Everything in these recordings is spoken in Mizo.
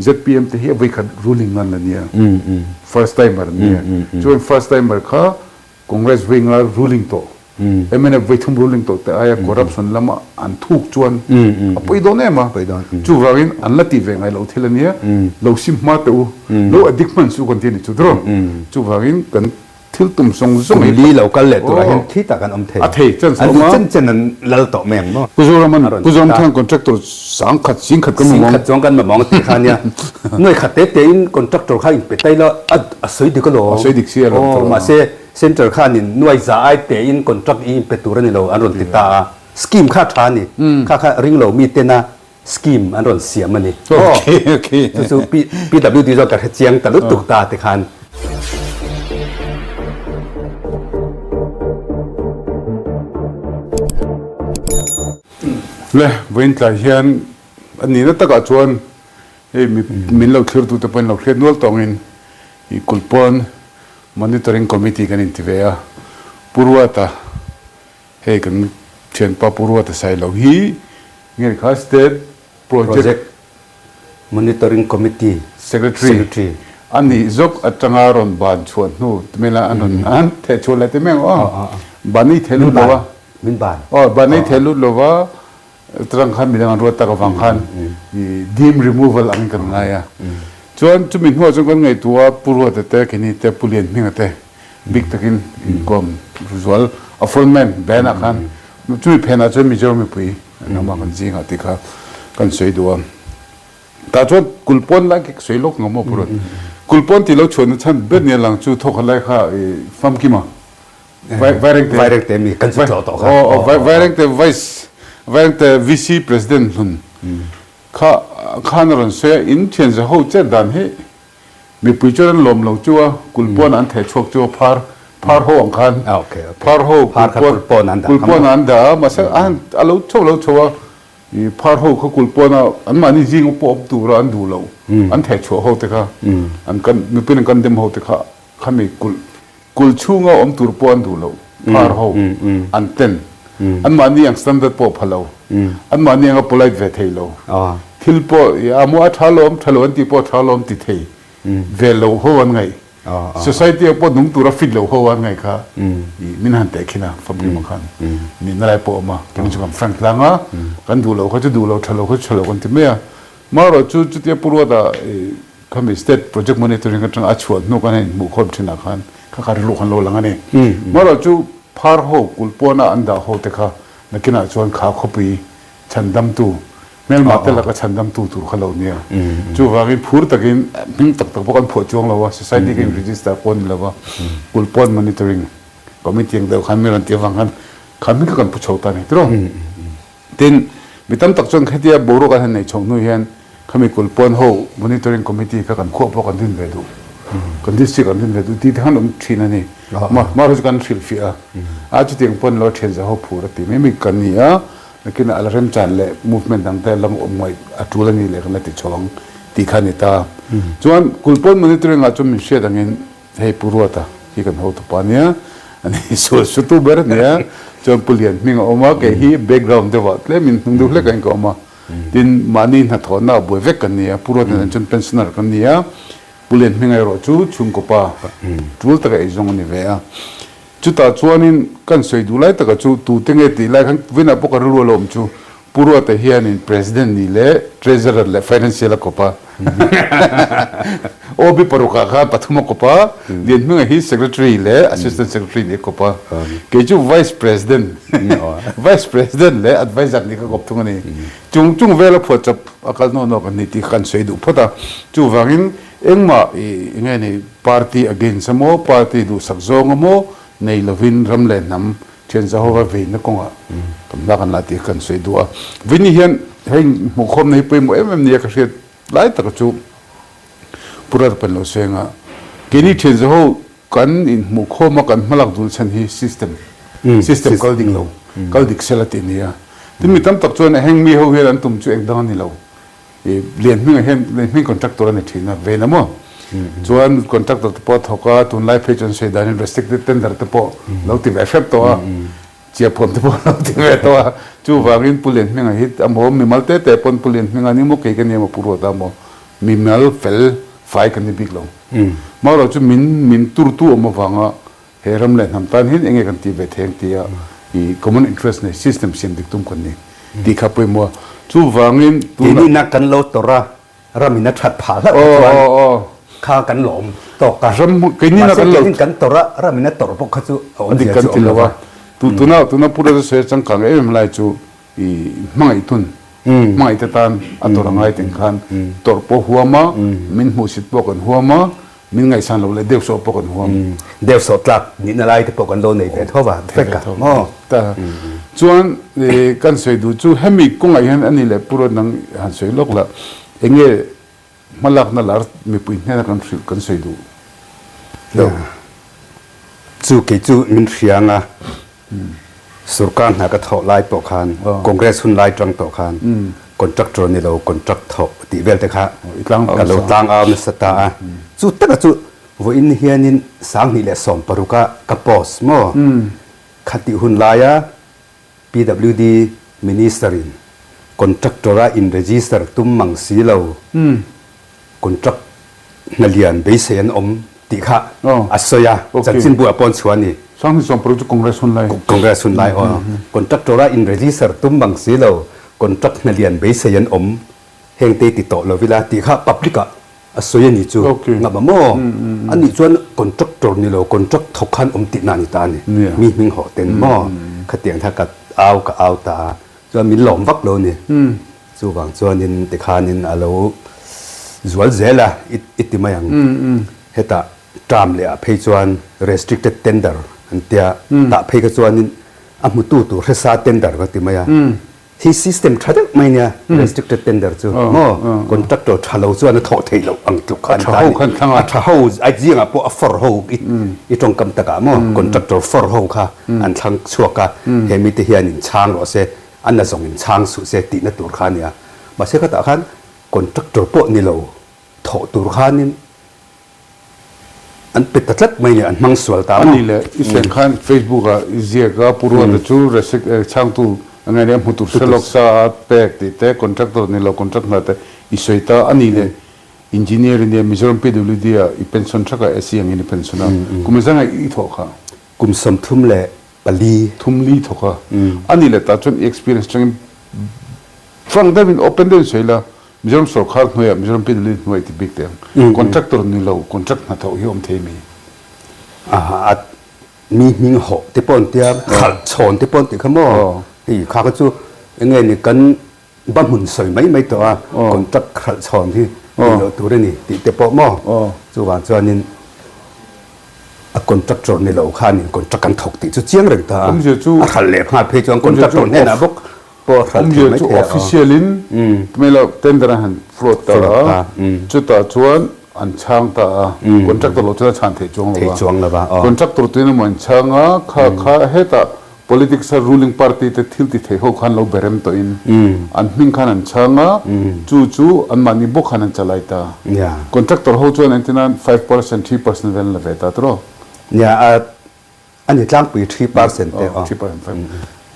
ZPM te hi a vawikhat ruling nan la nia, first timer an nia. Chuan first timer kha Congress vawi nga ruling tawh, mnf vawi thum ruling tawh te aia corruption lama an thuk chuan a pawi dawn em a. Chuvangin an la tih ve ngai loh thil a nia, lo sim hma teh u, lo addict hman suh kan ti a ni chu tiraw. Chuvangin kan Thil tum zawng zawng hi. Kum li lo kal leh turah hian khi tak an awm thei. A thei chance a awm a. An chen chen an lal tawh mai ang maw? Pu Zoraman, Pu Zoramthang contractor sangkhat, singkhat kan mamawng. Singkhat chuan kan mamawng tih kha nia. Nuai khat te te in contractor kha in pe tai la, a a sawi dik alawm. A sawi dik si alawm tawh. Mahse centre khanin nuai za ai te in contract i in pe tur a ni lo an rawn ti ta a. Scheme kha a tha a ni. Kha kha ring lo mi tena scheme an rawn siam a ni. Chu chu PWD zawk ka hre chiang ta lutuk ta ti khan. Le, vawiin tlai hian a nihna takah chuan hei min lo thlirtute pawhin lo hriat nual tawngin i Kulhpawn Monitoring Committee kan inti ve a, Pu Ruata Hei kan thianpa Pu Ruata Sailo hi nge kha State Project Monitoring Committee Secretary a nih zawk atanga rawn ban chhuah hnu ti mai la an rawn an theh chhuah leh ti mai ang aw. Ban ei thei lut lo a. Min ban. Aw ban ei thei lut lo va tarang khan midang an ruat tak avang khan i dim removal angin kan ngai a. Chuan chumi hnuah chuan kan ngaihtuah a Pu Ruata te Kenny te Pu Lianhminga te Bik takin inkawm zual a frontman band ah khan chumi phen ah chuan Mizoram mipui an awm a kan zingah tih kha kan sawi duh a. Tah chuan kulpawn lai khi ka sawi lawk ngam maw Purun. Kulpawn tih lo chhuahna chhan ber nia lang chu thawkhat lai kha i famkima Vairengte Vairengte mi kan chu tlawh tawh kha. Aw Vairengte Vice Vairengte VC President hlun kha khan a rawn sawi a in thianza ho chet dan hi Mipui chuan an lawm lo chu a, kulhpawn an theh chhuak chu a phar, phar ho ang khan, phar ho kulhpawn kulhpawn an dah a, mahse a han a lo chho lo chho a, i phar ho kha kulhpawn a anmahni zing pawh awm tura an duh lo, an theh chhuah ho te kha, an kan mipuiin an kan dem ho te kha khami kulh kulh chhunga awm tur pawh an duh lo, phar ho an ten, anmahni ang standard pawh pha lo, anmahni anga polite ve thei lo, thil pawh i a maw a tha lawm, tha lo an tih pawh a tha lawm ti thei ve lo ho an ngaih, society ah pawh nung tura fit lo ho an ngaih kha i min han teh khin a, family ah khan nihna lai pawh a awm a, keini chu kan frank tlang a, kan duh lo kha chu duh lo, tha lo kha chu tha lo kan ti mai a, marawh chu chutia Pu Ruata i Khami State Project Monitoring atanga a chhuah hnu khan a inhmuh khawm thinah khan kha kha rilru khan lo lang a ni. Marawh chu phar ho kulh pawna an dah ho te kha nakinah chuan kha khawpui chhandamtu, hmelma te laka chhandamtu tur kha lo nia. Chuvangin phur takin hming tak tak pawh kan phuah chuang lo a, society ka in register pawh a ni lo va, kulh pawn monitoring committee ang deuh khan mi rawn tih avang khan kha hming kha kan pu chho ta a ni tiraw. Tin, mi tam tak chuan khetia boruak an han neih chhoh hnu hian khami kulhpawn ho monitoring committee kha kan khuah pawh kan din ve duh, kan district an din ve duh tih te khan awm thin a ni. Mahse chu kan hrilhfiah a, a chutiang pawn lo thian za ho phur a ti mai mai kan ni a, nakinah a la remchan leh movement dang te lam awm ngaih a tul a ni leh kan la ti chho ang tih kha a ni ta. Chuan kulhpawn monitoring ah chuan min hriat angin Hei Pu Ruata hi kan hotupa ania, ani sual sutu ber ania, chuan Pu Lian hming a awm a, kei hi background deuhah tlemin hnung deuh hlek ain ka awm a, tin mahni hnathawhna a buai vek kan ni a, Pu Ruata nen chuan pensioner kan ni a, Pu Lian hming erawh chu chhungkaw pa tul taka eizawng a ni ve a. Chutah chuanin kan sawi duh lai taka chu tute nge tih lai khan vinah pawh ka rilru a lo awm chu Pu Ruata hianin President nih leh Treasurer leh Financial a kawp a. OB parukah khan pathum a kawp a, Lianhminga hi Secretary leh Assistant Secretary nih a kawp a. Kei chu Vice President, Vice President leh Adviser nih ka kawp thung a ni. Chung chung vela phuahchawp a kal nawk nawk an ni tih kha kan sawi duh phawt a. Chuvangin engmah i nge ni party against emaw party duhsak zawng emaw nei lovin ram leh hnam Thian Jehovah veina kawngah kan hma kan la tih kan sawi duh a. Vini hian hei hmuhkhawmna hi pawimawh em em nia ka hriat lai taka chu Pu Ralpan lo sawi anga keini Thian Jehovah kan inhmuhkhawm a kan hmalak dul chhan hi system system kal dik lo kal dik sela tih nia. Tin mi tam tak chuan heng mi ho hian an tum chu engdang a ni lo. I lian hmingah hian lian hming contractor a ni thin a, ven a maw? Chuan contractor te pawh a thawk a, tunlai phei chuan sawi danin restricted tender te pawh lo ti ve hrep tawh a, chiahpuam te pawh lo ti ve tawh a, chuvangin Pu Lian Hminga hi a maw mimal te te pawn Pu Lian Hminga ni maw kei ka ni emaw Pu Ruata maw mimal fel fai kan ni bik lo. Marawh chu min min turtu awm avanga he ram leh hnam tan hian enge kan tih ve thei ang tia i common interest nei system siam dik tum kan ni tih kha pawimawh a. Chuvangin tunah. Keini nak kan lo tawrh a, ram in a that phah hlauh kha chuan kha kan lawm tawk a. Mahse keini kan tawrh a, ram in a tawrh bawk kha chu a awmzia chu a awm lo va. Tuna tuna Pu Raja sawi a changkang em em lai chu i hmangaih tun, hmangaih te tan a tawrh a ngai teng khan tawrh pawh huam a, min hmuhsit pawh kan huam a, min ngaihsan loh leh deuhsawh pawh kan huam. Deuhsawh tlak nihna lai te pawh kan lo nei ve tho va, vek a maw? Chuan kan sawi duh chu hemi kawngah hian a ni leh Pu Rawt nang han sawi lawk la, enge hmalakna lar mipui hnena kan hrilh kan sawi duh deuh? Chu kei chu min hria anga Sorkar hna ka thawh lai pawh khan Congress hun lai tang tawh khan contractor ni lo contract thawh tih vel te kha ka lo tlang au nasa ta a. Chu taka chu vawiin hianin 2016 ah ka post maw? Khatih hun laia PWD Minister in contractor a in register tum mang si lo contract hna lian beisei an awm tih kha a sawi a, chanchinbu ah pawn chhuah a ni. 2016 chu Congress hun lai. Congress hun lai aw. Contractor a in register tum bang si lo, contract hna lian beisei an awm heng te ti tawh lo ila tih kha public ah a sawi a ni chu. Ngam a maw? A nih chuan contractor ni lo, contract thawk khan awm tihna a ni ta a ni. Mi hming hawh ten maw? Khatiang kha ka au ka au ta a, chuan min lawm vak lo a ni. Chuvang chuanin tikhanin a lo zual zel a, i ti mai ang. Hetah term leh ah phei chuan restricted tender an tia, tah phei kha chuanin a hmutu tur hresa tender ka ti mai a. Hi system tha deuh mai nia restricted tender chu maw? Contractor tha lo chuan a thawh theih loh ang tluk kha a ni ta a ni. A tha ho a zingah pawh a for ho i tawngkam takah maw contractor for ho kha an thlang chhuak a, he mite hianin chhang rawh se A na zawng in chhang suh se tihna tur kha a nia. Mahse khatah khan contractor pawh ni lo thawh tur khanin an pe ta tlat mai nia, an hmang sual ta maw? A nih leh i seng khan Facebook ah i ziak a, Pu Ruata chu resik chhangtu a ngai nia, hmu tur hre lawk sa a pek tih te, contractor ni lo contract hna te i sawi ta. A nih leh engineer i nia, Mizoram PWD ah i pension thak a, SE angin i pension a, kum zanga i thawh kha. Kum 34. Thum li thawk a, a nih leh tah chuan i experience atangin frank deuhin open deuhin sawi la, Mizoram sorkar hnuaiah Mizoram PWD hnuai ti bik teh ang, contractor ni lo contract hnathawh hi awm thei mi? A mi hming hawh te pawh an tia, khalh chhawn te pawh an tih kha maw? Hei kha kha chu enge ni kan Ba hmun sawi mai mai tawh a, contract hralh chhawn hi tih loh tur a ni tih te pawh maw? Chuvang chuanin a contractor ni lo khanin contract an thawk tih chu chiang reng ta a, a hralh leh nghal phei chuan contractor hnenah bawk pawh a hralh thei mai thei a. Awmzia chu official in tumelo tender an han float ta a, chutah chuan an chhang ta a, contractor lo chuan a chhan theih chuang lo va, contractor tuin emaw an chhang a, kha kha hetah Politics a ruling party te thil ti thei ho khan lo berem tawh in an hming khan an chhang a, chu chu an mahni bawk khan an chalai ta. Contractor ho chuan engtin nan 5%, 3% vel an la ve ta tiraw? Nia, a a ni tlangpui 3% te aw. 3%, 5.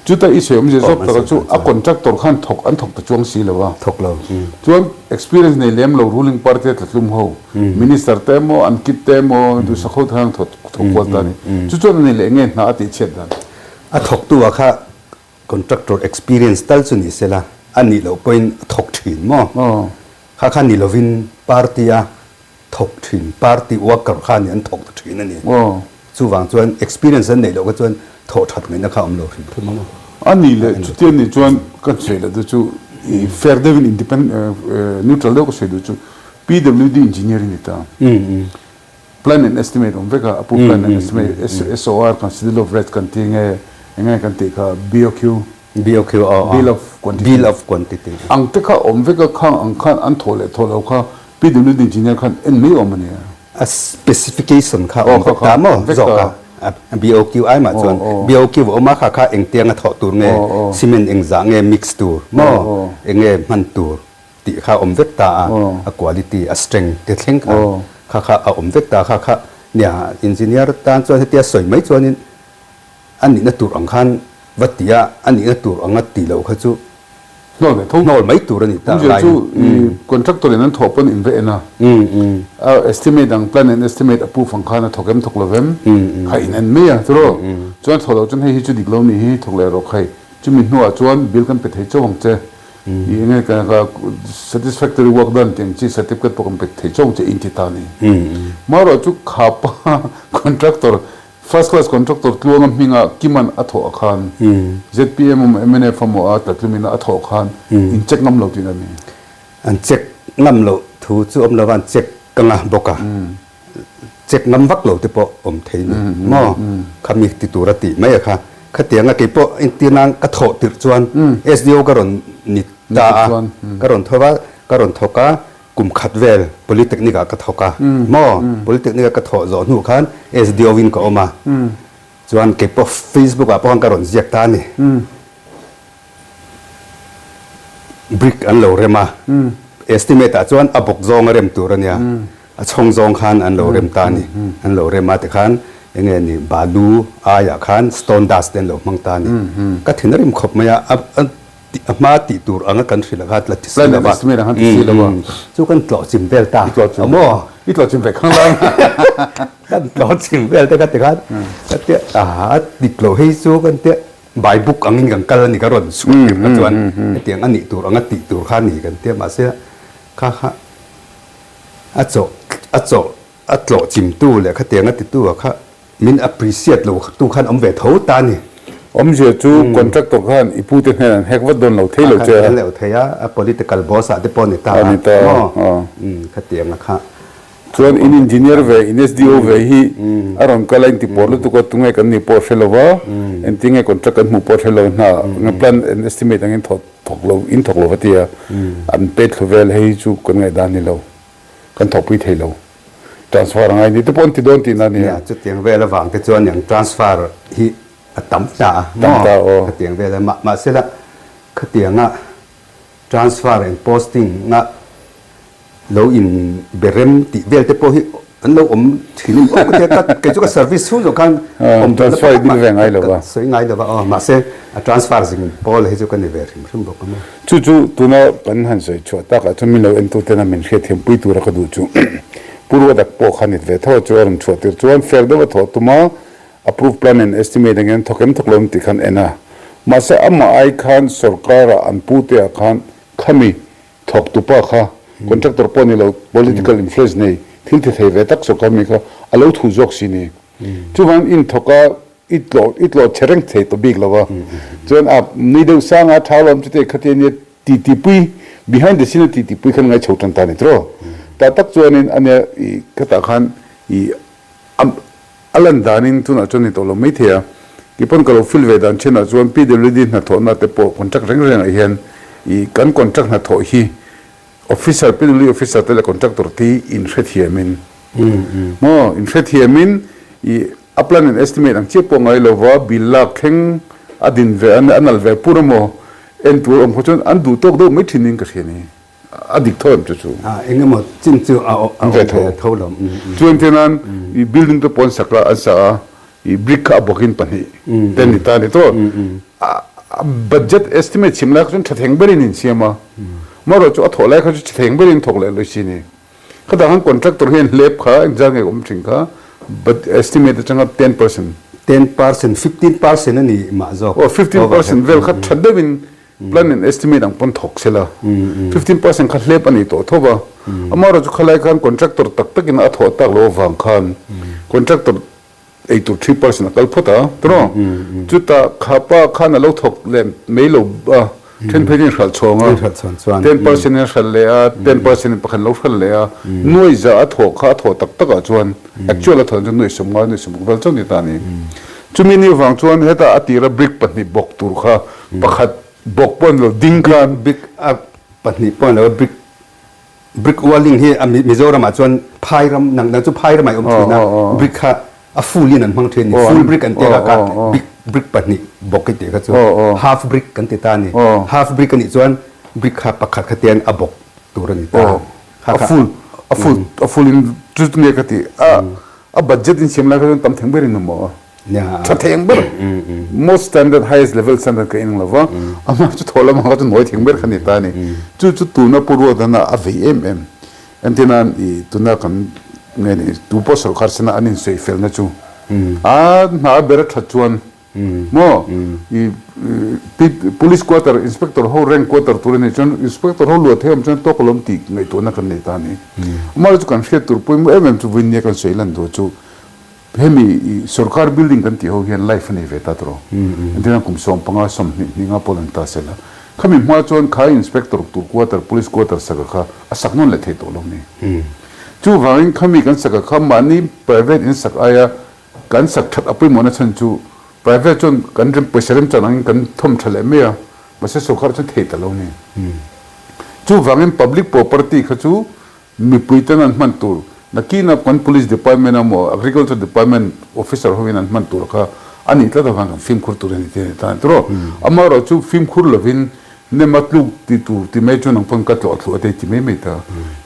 Chuta i sawi awmzia zawk taka chu a contractor khan thawk an thawk ta chuang si lo a. Thawk lo. Chuan experience nei lem lo ruling party a tlatlum ho, minister te emaw an kit te emaw duhsak ho te khan thawk Thawk kual ta a ni. Chu chuan a ni leh nge hna a tih chhiat dan? A thawktu ah kha contractor experience tal chu ni sela, a nih loh pawhin a thawk thin maw? Kha kha ni lovin party a thawk thin, party worker kha ni an thawk ta thin a ni. Chuvang chuan experience an neih loh kha chuan thawh that ngaihna kha a awm lo hrim hrim a maw? A nih leh chutiang nih chuan kan sawi leh duh chu fair deuhin independent neutral deuh ka sawi duh chu PWD engineer i ni ta. Plan and estimate awm vek a, a pu plan and estimate SOR kan schedule of rates kan ti nge eng nge kan tih kha BOQ BOQ aw aw Bill of quantity Bill of quantity ang te kha awm vek a khang ang khan an thawh leh thawh lo kha PWD engineer khan en mai awm a nia. A specification kha awm vek ta maw zawk a BOQ ai mah chuan BOQ a awm a kha kha engtianga thawh tur nge cement engzah nge mix tur maw enge hman tur tih kha a awm vek ta a, a quality, a strength te thleng khan kha kha a awm vek ta a, kha kha nia engineer tan chuan hetia sawi mai chuanin a nihna tur ang khan va ti a, a nihna tur anga ti lo kha chu Hnawl ve tho. Hnawl mai tur a ni ta lai. Chu contractor in an thawh pawn in va en a. A estimate ang plan and estimate a proof ang khan a thawk em thawk lo vem kha in en mai a tiraw. Chuan thawh loh chuan hei hi chu dik lo ni hi thawk leh rawh khai. Chumi hnuah chuan bill kan pe thei chauh ang che. I enge ka satisfactory work done tih ang chi certificate pawh kan pe thei chauh ang che in ti ta a ni. Marawh chu khapa contractor First class contractor Tluanga hminga Kiman a thawh khan zpm emaw mnf emaw a tlatlum ina a thawh khan in check ngam lo tihna a ni. An check ngam loh thu chu awm lova an check ka ngah bawk a, check ngam vak lo te pawh awm thei ni maw? Khami ti tur a tih mai a kha. Khatianga kei pawh entir nan ka thawh tirh chuan SDO ka rawn ni ta a, ka rawn tho va, ka rawn thawk a, Kum khat vel Polytechnic ah ka thawk a maw? Polytechnic a ka thawh zawh hnu khan SDO in ka awm a, chuan kei pawh Facebook ah pawh khan ka rawn ziak ta a ni. Brick an lo rem a, estimate ah chuan a bawk zawng a rem tur a nia, a chhawng zawng khan an lo rem ta a ni. An lo rem a tikhan eng nge ni balu aiah khan stone dust te an lo hmang ta a ni. Ka thin a rim khawp mai a, A hma tih tur anga kan hrilh kha tla ti si lo va. Chu kan tlawh chim vel ta. Maw? I tlawh chim ve khang lai. Kan tlawh chim vel te kha ti khan ka tia a dik lo hei chu kan tia by book angin kan kal a ni ka rawn chhuah tir kha chuan hetiang a nih tur anga tih tur kha a ni kan tia mahse kha kha a chawh a chawh a tlawh chimtu leh khatiang a titu ah kha Min appreciate lo tu khan awm ve tho ta ni. Awmzia chu contractor khan i pute hnen an hek vat dawn lo thei lo che a. Khan lo thei a, a political boss ah te pawh ni ta a. Ni ta a. Khatiang a kha. Chuan in engineer ve, in SDO ve hi a rawn kal a inti pawr lutuk a, tunge kan nih pawh a hre lo va, engtinge contract kan hmuh pawh a hre lo hna plan and estimate angin thawk lo, in thawk lo va ti a, an pet thlu vel hei chu kan ngaihdan ni lo. Kan thawhpui thei lo. Transfer a ngai ni te pawh an ti dawn tihna a nia. Nia, chutiang vel avang te chuan eng transfer hi a tam ta a. Tam ta aw. Khatiang vel a, mahsela khatianga transfer and posting a lo in be rem tih vel te pawh hi an lo awm thin in awm ka tia, kei chu ka service chhung zawng khan awm duhna pakhat mah ka sawi ngai lo va aw, mahse a transfer zing pawl hi chu ka ni ve hrim hrim bawk a maw. Chu chu tuna kan han sawi chhuah takah chuan min lo entutena min hriatthiampui tura ka duh chu Pu Ruadak pawh khan it ve tho a chu a rawn chhuah tir chuan fair deuh a thawh tum a, approve plan and estimate engin thawk em thawk lo em tih khan en a. Mahse amah ai khan sorkara an pute ah khan khami thawk tupa kha contractor pawh ni lo political influence nei thil ti thei ve tak sorkar mi kha a lo thu zawk si ni. Chuvangin in thawk a I tlawh i tlawh che reng thei tawh bik lo a. Chuan a nui deuh sang a tha lawm chute khatia nia titi pui behind the scene a titi pui khan ngai chho tan ta ni tiraw. Tah tak chuanin ania i khatah khan i a lan danin tunah chuan ni tawh lo mai thei a. Tipawn ka lo feel ve dan thenah chuan PWD hnathawhna te pawh contract reng rengah hian i kan contract hnathawh hi Officer, PWD officer te leh contractor te hi inhrethiamin maw inhrethiamin i a plan and estimate ang chiah pawh ngai lova bill lak thleng a din ve a nal ve pur emaw en tur awm khaw chuan an duh tawk deuh mai thin in ka hria ni. A dik tho em chu chu? Eng emaw chin chu a awm ve tho lo. Chuan tihian i building te pawh an sak a, an sa a, I brick kha a bawkin pahnih te ni ta a ni tawh. A budget estimate chhim lai kha chuan tha theng berin in siam a, amaherawh chu a thawh lai kha chu tha theng berin thawk leh lawi si a ni. Khatah khan contractor hian hlep kha engzat nge awm thin kha but estimate atanga 10%. 10%, 15% a ni mah zawk. Aw, 15% vel kha tha deuhin plan and estimate ang pawn thawk se la, 15% kha hlep a ni tawh tho va. Amaherawh chu khalai khan contractor tak takin a thawh tak loh avang khan contractor Eitur 3% a kal phawt a, tawh chutah kha pa khan a lo thawk leh mai lo a, then phei in hralh chhawng a, 10% in a hralh leh a, 10% in pakhat lo hralh leh a, nuai za a thawh kha a thawh tak tak ah chuan actual a thawh chuan nuai 50 nuai 60 vel chauh ni ta a ni. Chumi ni vang chuan hetah a tira brick pahnih bawk tur kha pakhat bawk pawh an lo ding khan Brick a pahnih pawh an lo brick Brick walling hi a Mizoram ah chuan phai ram nang nang chu phai ramah i awm thin a brick kha a full in an hmang thin a ni full brick an ti a kha big brick pahnih bawk i tih kha chu half brick kan ti ta a ni half brick a nih chuan brick kha pakhat kha tian a bawk tur a ni ta a full a full a full in chu nge ka ti a a budget in siam lai kha chuan tam theng ber in awm maw. Tha thei ang ber, most standard, highest level standard ka inang lova, amah chu thaw lamah kha chu nawi thing ber kha ni ta a ni. Chu chu tuna Pu Ruatana a vei em em. Entirnan i tuna kan nge ni tu pawh sorkar sena an insawi felna chu a hna ber a that chuan maw i police quarter inspector ho rank quarter tur a nih chuan inspector ho luah thei awm chuan tawk alawm tih ngaihtuahna kan nei ta a ni. Amaherawhchu kan hriat tur pawimawh em em chu vawiin nia kan sawi lan duh chu Hemi i sorkar building kan tih ho hian life a nei ve ta tawh. Engtin kum 15 20 hninga pawl an ta sel a. Khami hma chuan kha inspector tur quarter, police quarter saka kha a sak nawn leh thei tawh lo ni. Chuvangin khami kan saka kha mahni private in sak aia kan sak that a pawimawhna chhan chu private chuan kan rem pawisa remchan angin kan thawm tha leh mai a, mahse sorkar chuan thei ta lo ni. Chuvangin public property kha chu Mipui ten an hman tur, nakina kan Police Department emaw Agriculture Department officer hovin an hman tur kha a nih tlat avang kan fimkhur tur a ni tih a ni ta a ni tawh. Amaherawh chu fimkhur lovin nema tluk ti tur ti mai chu nang pawn ka tlawh thluh a tei ti mai mai ta.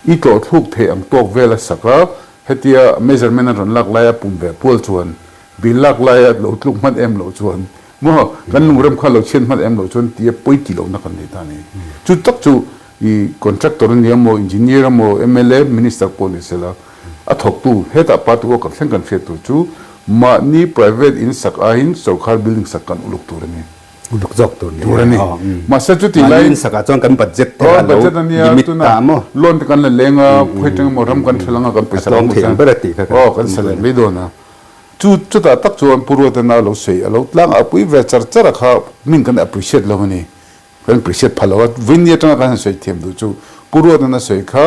I tlawh thluk theih ang tawk vel a sak a, hetia measurement an rawn lak laia pum ve pual chuan bill lak laia lo tluk hman em loh chuan maw kan lungrem kha lo chhiat hman em loh chuan tia pawi ti lohna kan nei ta a ni. Chu tak chu I contractor a nia maw, engineer a maw, mla, minister pawh ni sela, a thawktu hetah party worker thleng kan hriat tur chu mahni private in sak aiin sorkar building sak kan uluk tur a ni. Uluk zawk tur ni. Tur a ni. Mahse chuti laiin. Mahni in sakah chuan kan budget te kha lo limit ta maw. Loan te kan la leng a, khawi tang emaw ram kan ṭhel anga kan pawisa kan hmu chuan. A tlawm thei ang ber a tih kha kan. Aw, kan sa leh mai dawn a. Chu chutah tak chuan Pu Ruatana lo sawi a lo tlang a pui ve char char a kha min kan appreciate lo a ni. Kan appreciate pha lo a, Vinny atanga kan han sawi thiam duh chu Pu Ruatana sawi kha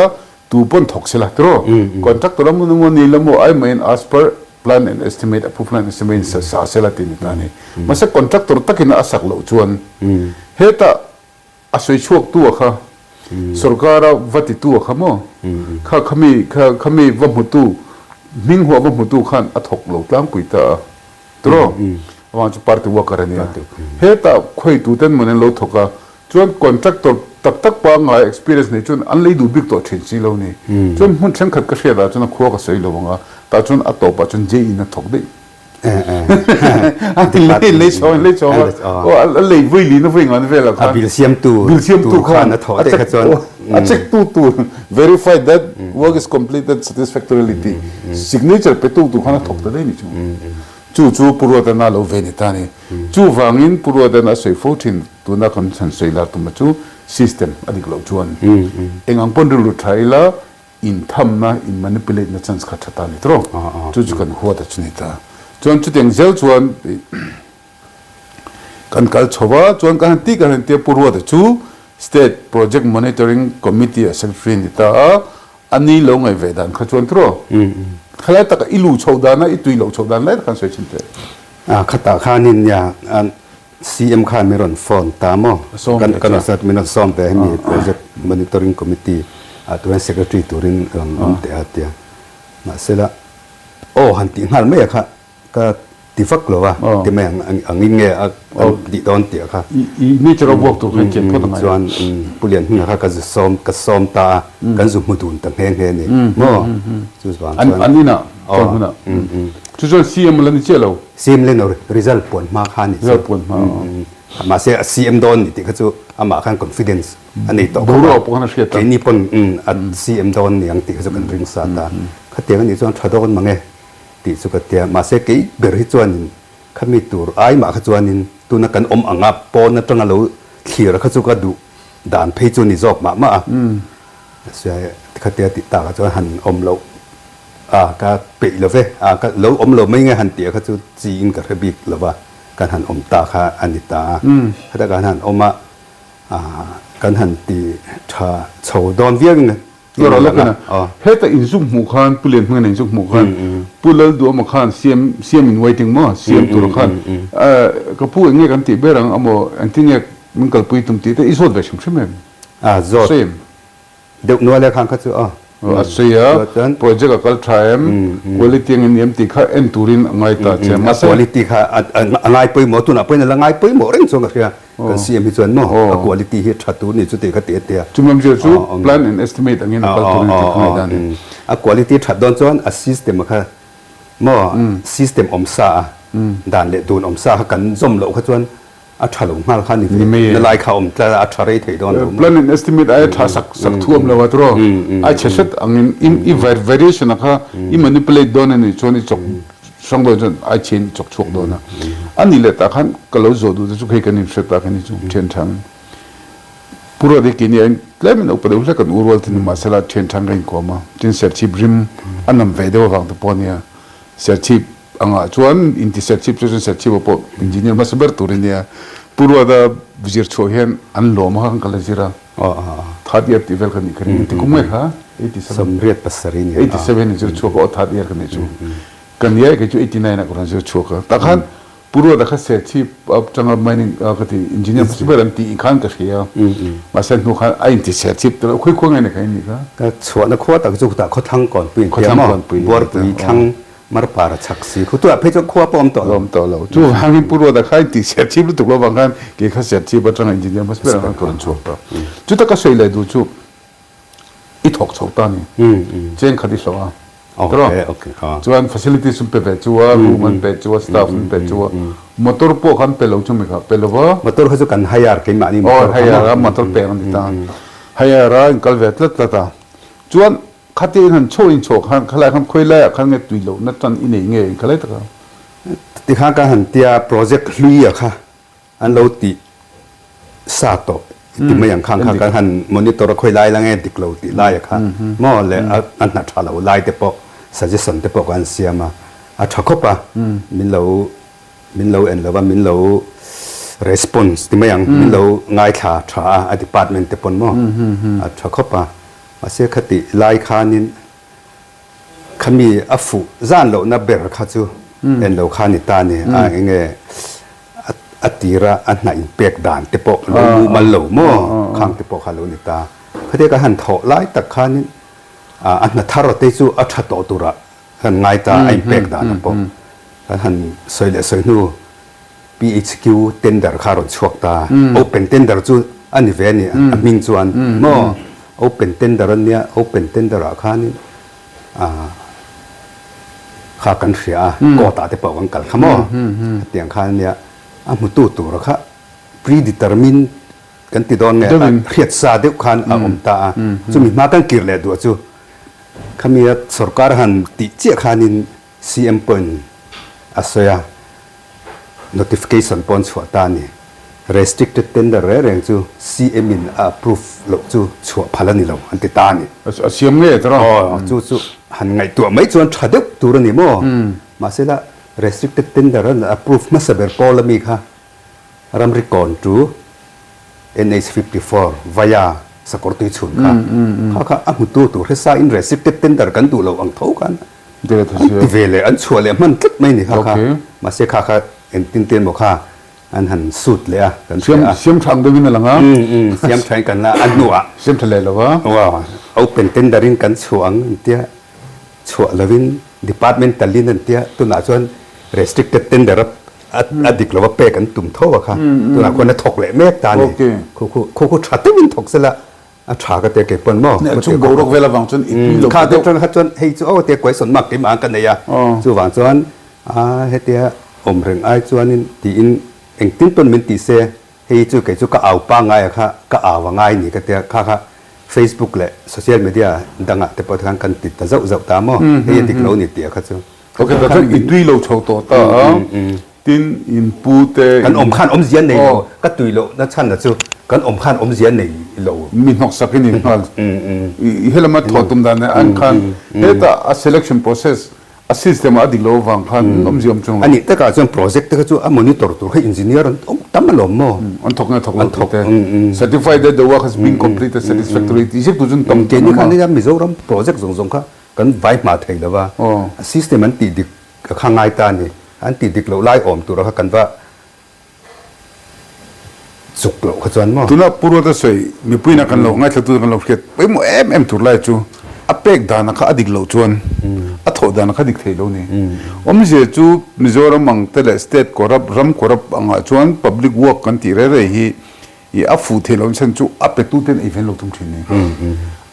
tu pawn thawk sela tiraw? Contractor a mun emaw ni la maw ai maiin as per plan and estimate approved plan and estimate in sa sela tih ni ta a ni. Mahse contractor takin a sak loh chuan hetah a sawi chhuak tu a kha sorkara va ti tu a kha maw kha khami kha khami va hmutu hming huah va hmutu khan a thawk lo tlangpui ta a. Tiraw? Amah chu party worker a nia. Hetah khawitu ten mawni an lo thawk a, chuan contractor tak tak pangngai experience nei chuan an lei duh bik tawh thin si lo ni. Chuan hmun thenkhat ka hriat ah chuan a khua ka sawi lo ang a, tah chuan a tawpah chuan JE in a thawk daih. A lei lei chhawng lei chhawng a, aw a lei vui lin a vui ngan velah khan. A bill siamtu bill siamtu khan a thawh daih kha chuan. A check tu tur verify that work is completed satisfactorily tih signature pe tu tur khan a thawk ta daih ni chu. Chu chu Pu Ruatana lo ve ni ta ni. Chuvangin Pu Ruatana a sawi fo thin tuna kan han sawi lar tuma chu system a dik loh chuan eng ang pawn rilru tha ila inthamna, in manipulate na chance kha tha ta ni tawh. Chu chu kan huat a chu ni ta. Chuan chutiang zel chuan Kan kal chho va, chuan kan han ti kan han tia Pu Ruata chu State Project Monitoring Committee a secretary ni ta a, a ni lo ngaih ve dan kha chuan tiraw? Khalai taka i luh chhoh dan a, i tui loh chhoh dan lai tak khan sawi chhin teh. A, khatah khanin nia CM khan min rawn phone ta maw? Sawm ve Kan min rawn sawm ve hemi Project Monitoring Committee ah turin secretary turin rawn awm teh a tia. Mahsela aw han tih nghal mai a kha Ka ti vak lo a, ti mai ang angin nge a kan tih dawn tih a kha. I nature a vuak tur khan chian phawt a ngai. Chuan Pu Lianhminga kha ka zu sawm, ka sawm ta a, kan zu hmu dun ta nghe nghe ni maw? Chu vang chuan. An inah chuan hunah. Chu chuan CM la ni chiah lo. CM la ni result puan hma kha ni chu. Result puan hma. Mahse a CM dawn ni tih kha chu amah khan confidence a nei tawh khawp a. Boruak pawh khan a hriat ta. Keini pawn a CM dawn ni ang tih kha chu kan ring sa ta. Khatiang a nih chuan tha dawn mang e. Tih chu ka tia. Mahse kei ber hi chuanin khami tur ai mah kha chuanin tuna kan awm anga pawn atanga lo thlir kha chu ka duh dan phei chu ni zawk mah mah a. Mahse khatia tih takah chuan han awm loh a ka peih lo ve a, ka lo awm lo mai nge han tih kha chu chiin ka hre bik lo va, kan han awm ta kha a ni ta a. Khata kan han awm a, kan han ti tha chho dawn viau in Tura lawkina heta inzuk hmuh khan Pu Lianhmingana inzuk hmuh khan Pu Lalduhawma khan siam siam in waiting maw siam tura khan ka pu eng nge kan tih ber ang amaw engtin nge min kalpui tum tih te i zawt ve hrim hrim em? A zawt deuh nual e khan kha chu aw. A sawi a, project a kal tha em, quality ang in em tih kha en turin a ngai ta che. Mahse. A quality kha a ngai pawimawh tunah pawhin a la ngai pawimawh reng chuan ka hria. Kan CM hi chuan maw a quality hi tha tur ni chu tih kha ti a tia. Chumi awmzia chu plan and estimate angin a kal tur a ni tih ka ngaih dan a ni. A quality that dawn chuan a system a kha maw system awm sa a. Dan leh dun awm sa kha kan zawm loh kha chuan a tha lo nghal kha a ni ve. Na lai kha awm tlat a, a tha rei thei dawn lo maw? Plan and estimate aia tha sak sak thu awm lo a tiraw? A chhe hret angin i variation a kha i manipulate dawn a nih chuan i chawk hrang dawn chuan ai chhe in i chawk chhuak dawn a. A nih leh tah khan ka lo zawh duh te chu hei kan inhre ta kha ni chu thian thang Pu Ruat hi keini ah hian tlem in upa deuh hlek kan u rual thin a mahsela thian thang ka inkawm a, tin serchhip rim a nam ve deuh avang te pawh a nia. Serchhip angah chuan inti serchhip chu chuan serchhip ah pawh engineer hmasa ber tur a nia. Pu Ruata zir chhuah hian an lawm a kha kan kal a zir a, third year tih vel ka nih ka ring. Engti kum nge kha? 87. 87 nia. 87 in zir chhuak a aw third year ka nih chu. Ka nia e kei chu 89 ah ka rawn zir chhuak a. Tah khan Pu Ruata kha serchhip atanga mining ka ti engineer hmasa ber an tih khan ka hria. Mahse hnu khan a inti serchhip ta lo. Khawi khua nge ni kha in nih kha? Ka chhuahna khua tak chu khutah Khawthlang Kawnpui in tia maw? Buarpui thlang Marpara chhak si khu tunah phei chuan khua pawh a awm tawh lo. Awm tawh lo. Chuvangin Pu Ruata kha inti serchhip lutuk lo vang khan kei kha serchhip atanga engineer hmasa ber ang khan ka rawn chhuak ta. Chuta ka sawi leh duh chu i thawk chho ta ni. Cheng khat i hlawh a. Tiraw? Chuan facilities an pe ve chu a, room an pe chu a, staff an pe chu a, motor pawh kha an pe lo chu mi kha pe lo va. Motor kha chu kan hire keimahni motor kha maw? Aw hire a motor pek a ni ta. Hire a inkal ve tlat tlat a. Chuan khati in han chho in chho khan khalai khan khawi laiah khan nge tui lohna tan i nei nge in khalai taka? Tikhan ka han tia project hlui a kha an lo tih sa tawh i ti mai ang khang kha kan han monitor a khawi lai la nge dik lo tih lai a kha maw le a hna tha lo lai te pawh suggestion te pawh kan siam a a tha khawp a min lo min lo en lo va min lo response ti mai ang min lo ngaithla tha a a department te pawn maw a tha khawp a mahse khati lai khanin Khami a fuh zan lohna ber kha chu en lo kha ni ta ni a, enge a tira a hna inpek dan te pawh lo mumal lo maw khang te pawh kha lo ni ta. Khatia ka han thawh lai tak khanin a hna thar te chu a tha tawh turah kan ngai ta a inpek dan ah pawh kan han sawi leh sawi hnu PHQ tender kha a rawn chhuak ta. Open tender chu a ni ve a ni, a hming chuan maw open tender a nia, open tender ah khanin kha kan hria a, court ah te pawh kan kal kha maw, hetiang khan a nia, a hmutu tura kha pre-determined kan ti dawn nge, a hriat sa deuh khan a awm ta a, chumi hma kan kir leh duah chu khami a sorkar han tih chiah khanin CM pawhin a sawi a, notification pawh an chhuah ta a ni. Restricted tender reng reng chu CM in a approve loh chu chhuah phal a ni lo an ti ta a ni. A siam ngei ta rawh. Aw, chu chu han ngaihtuah mai chuan tha deuh tur a ni maw? Mahsela restricted tender an approve hmasa ber pawl ami kha Ramri kawn chu NH 54 via sakawr tui chhun kha kha kha a hmutu tur hre in restricted tender kan duh loh ang tho khan an ti ve leh an chhuah leh hman tlat mai ni kha kha mahse kha kha engtin te emaw kha an han suit leh a kan hria a siam tha ang deuhin a lang a siam tha in kan la a hnuah siam tha leh lo a open tender in kan chhuah ang tia chhuah lovin departmental in an tia tunah chuan restricted tender a a dik lova pek an tum tho a kha tunah khuan a thawk leh mek ta a ni khu khu khu khu tha deuhin thawk sela a tha ka tia kei pawn maw chung boruak vel avang chuan i tui lo kha te kha chuan hei chu aw tia question mark keimah ang ka nei a chuvang chuan a hetia awm reng ai chuanin tiin engtin pawn min tih se hei chu kei chu ka au pangngai a kha ka au a ngai ni ka tia kha kha Facebook leh social media dangah te pawh khan kan ti ta zauh zauh ta maw hei a dik lo ni tih a kha chu Ok, ta chuan i tui lo chho tawh ta a, tin in pu te. Kan awm khan awmzia nei lo, ka tui loh na chhan na chu kan awm khan awmzia nei lo. Mi hnawk sak in in nghal. I helama thawh tum dan an khan heta a selection process a system a dik lo avang khan awmzia awm chung lo. Anih takah chuan project te kha chu a monitor tur kha engineer an awm tam alawm maw? An thawk nge thawk lo tih te. Certified that the work has been completed satisfactorily tih zet tu chu an tam. Keini khan Mizoram project zawng zawng kha Kan vai hma thei lo va, a system an tih dik a kha ngai ta a ni. An tih dik loh lai awm tura kha kan va chuk loh kha chuan maw? Tuna Pu Ruata sawi mipuiin kan lo ngaithla kan lo hriat pawimawh em em tur lai chu a pek dana kha a dik loh chuan a thawh dana kha dik thei lo ni. Awmzia chu Mizoram ang te leh state corrupt ram corrupt angah chuan public work kan tih rei rei hi I a fuh theih loh chhan chu a petu ten ei ven lo tum thin ni.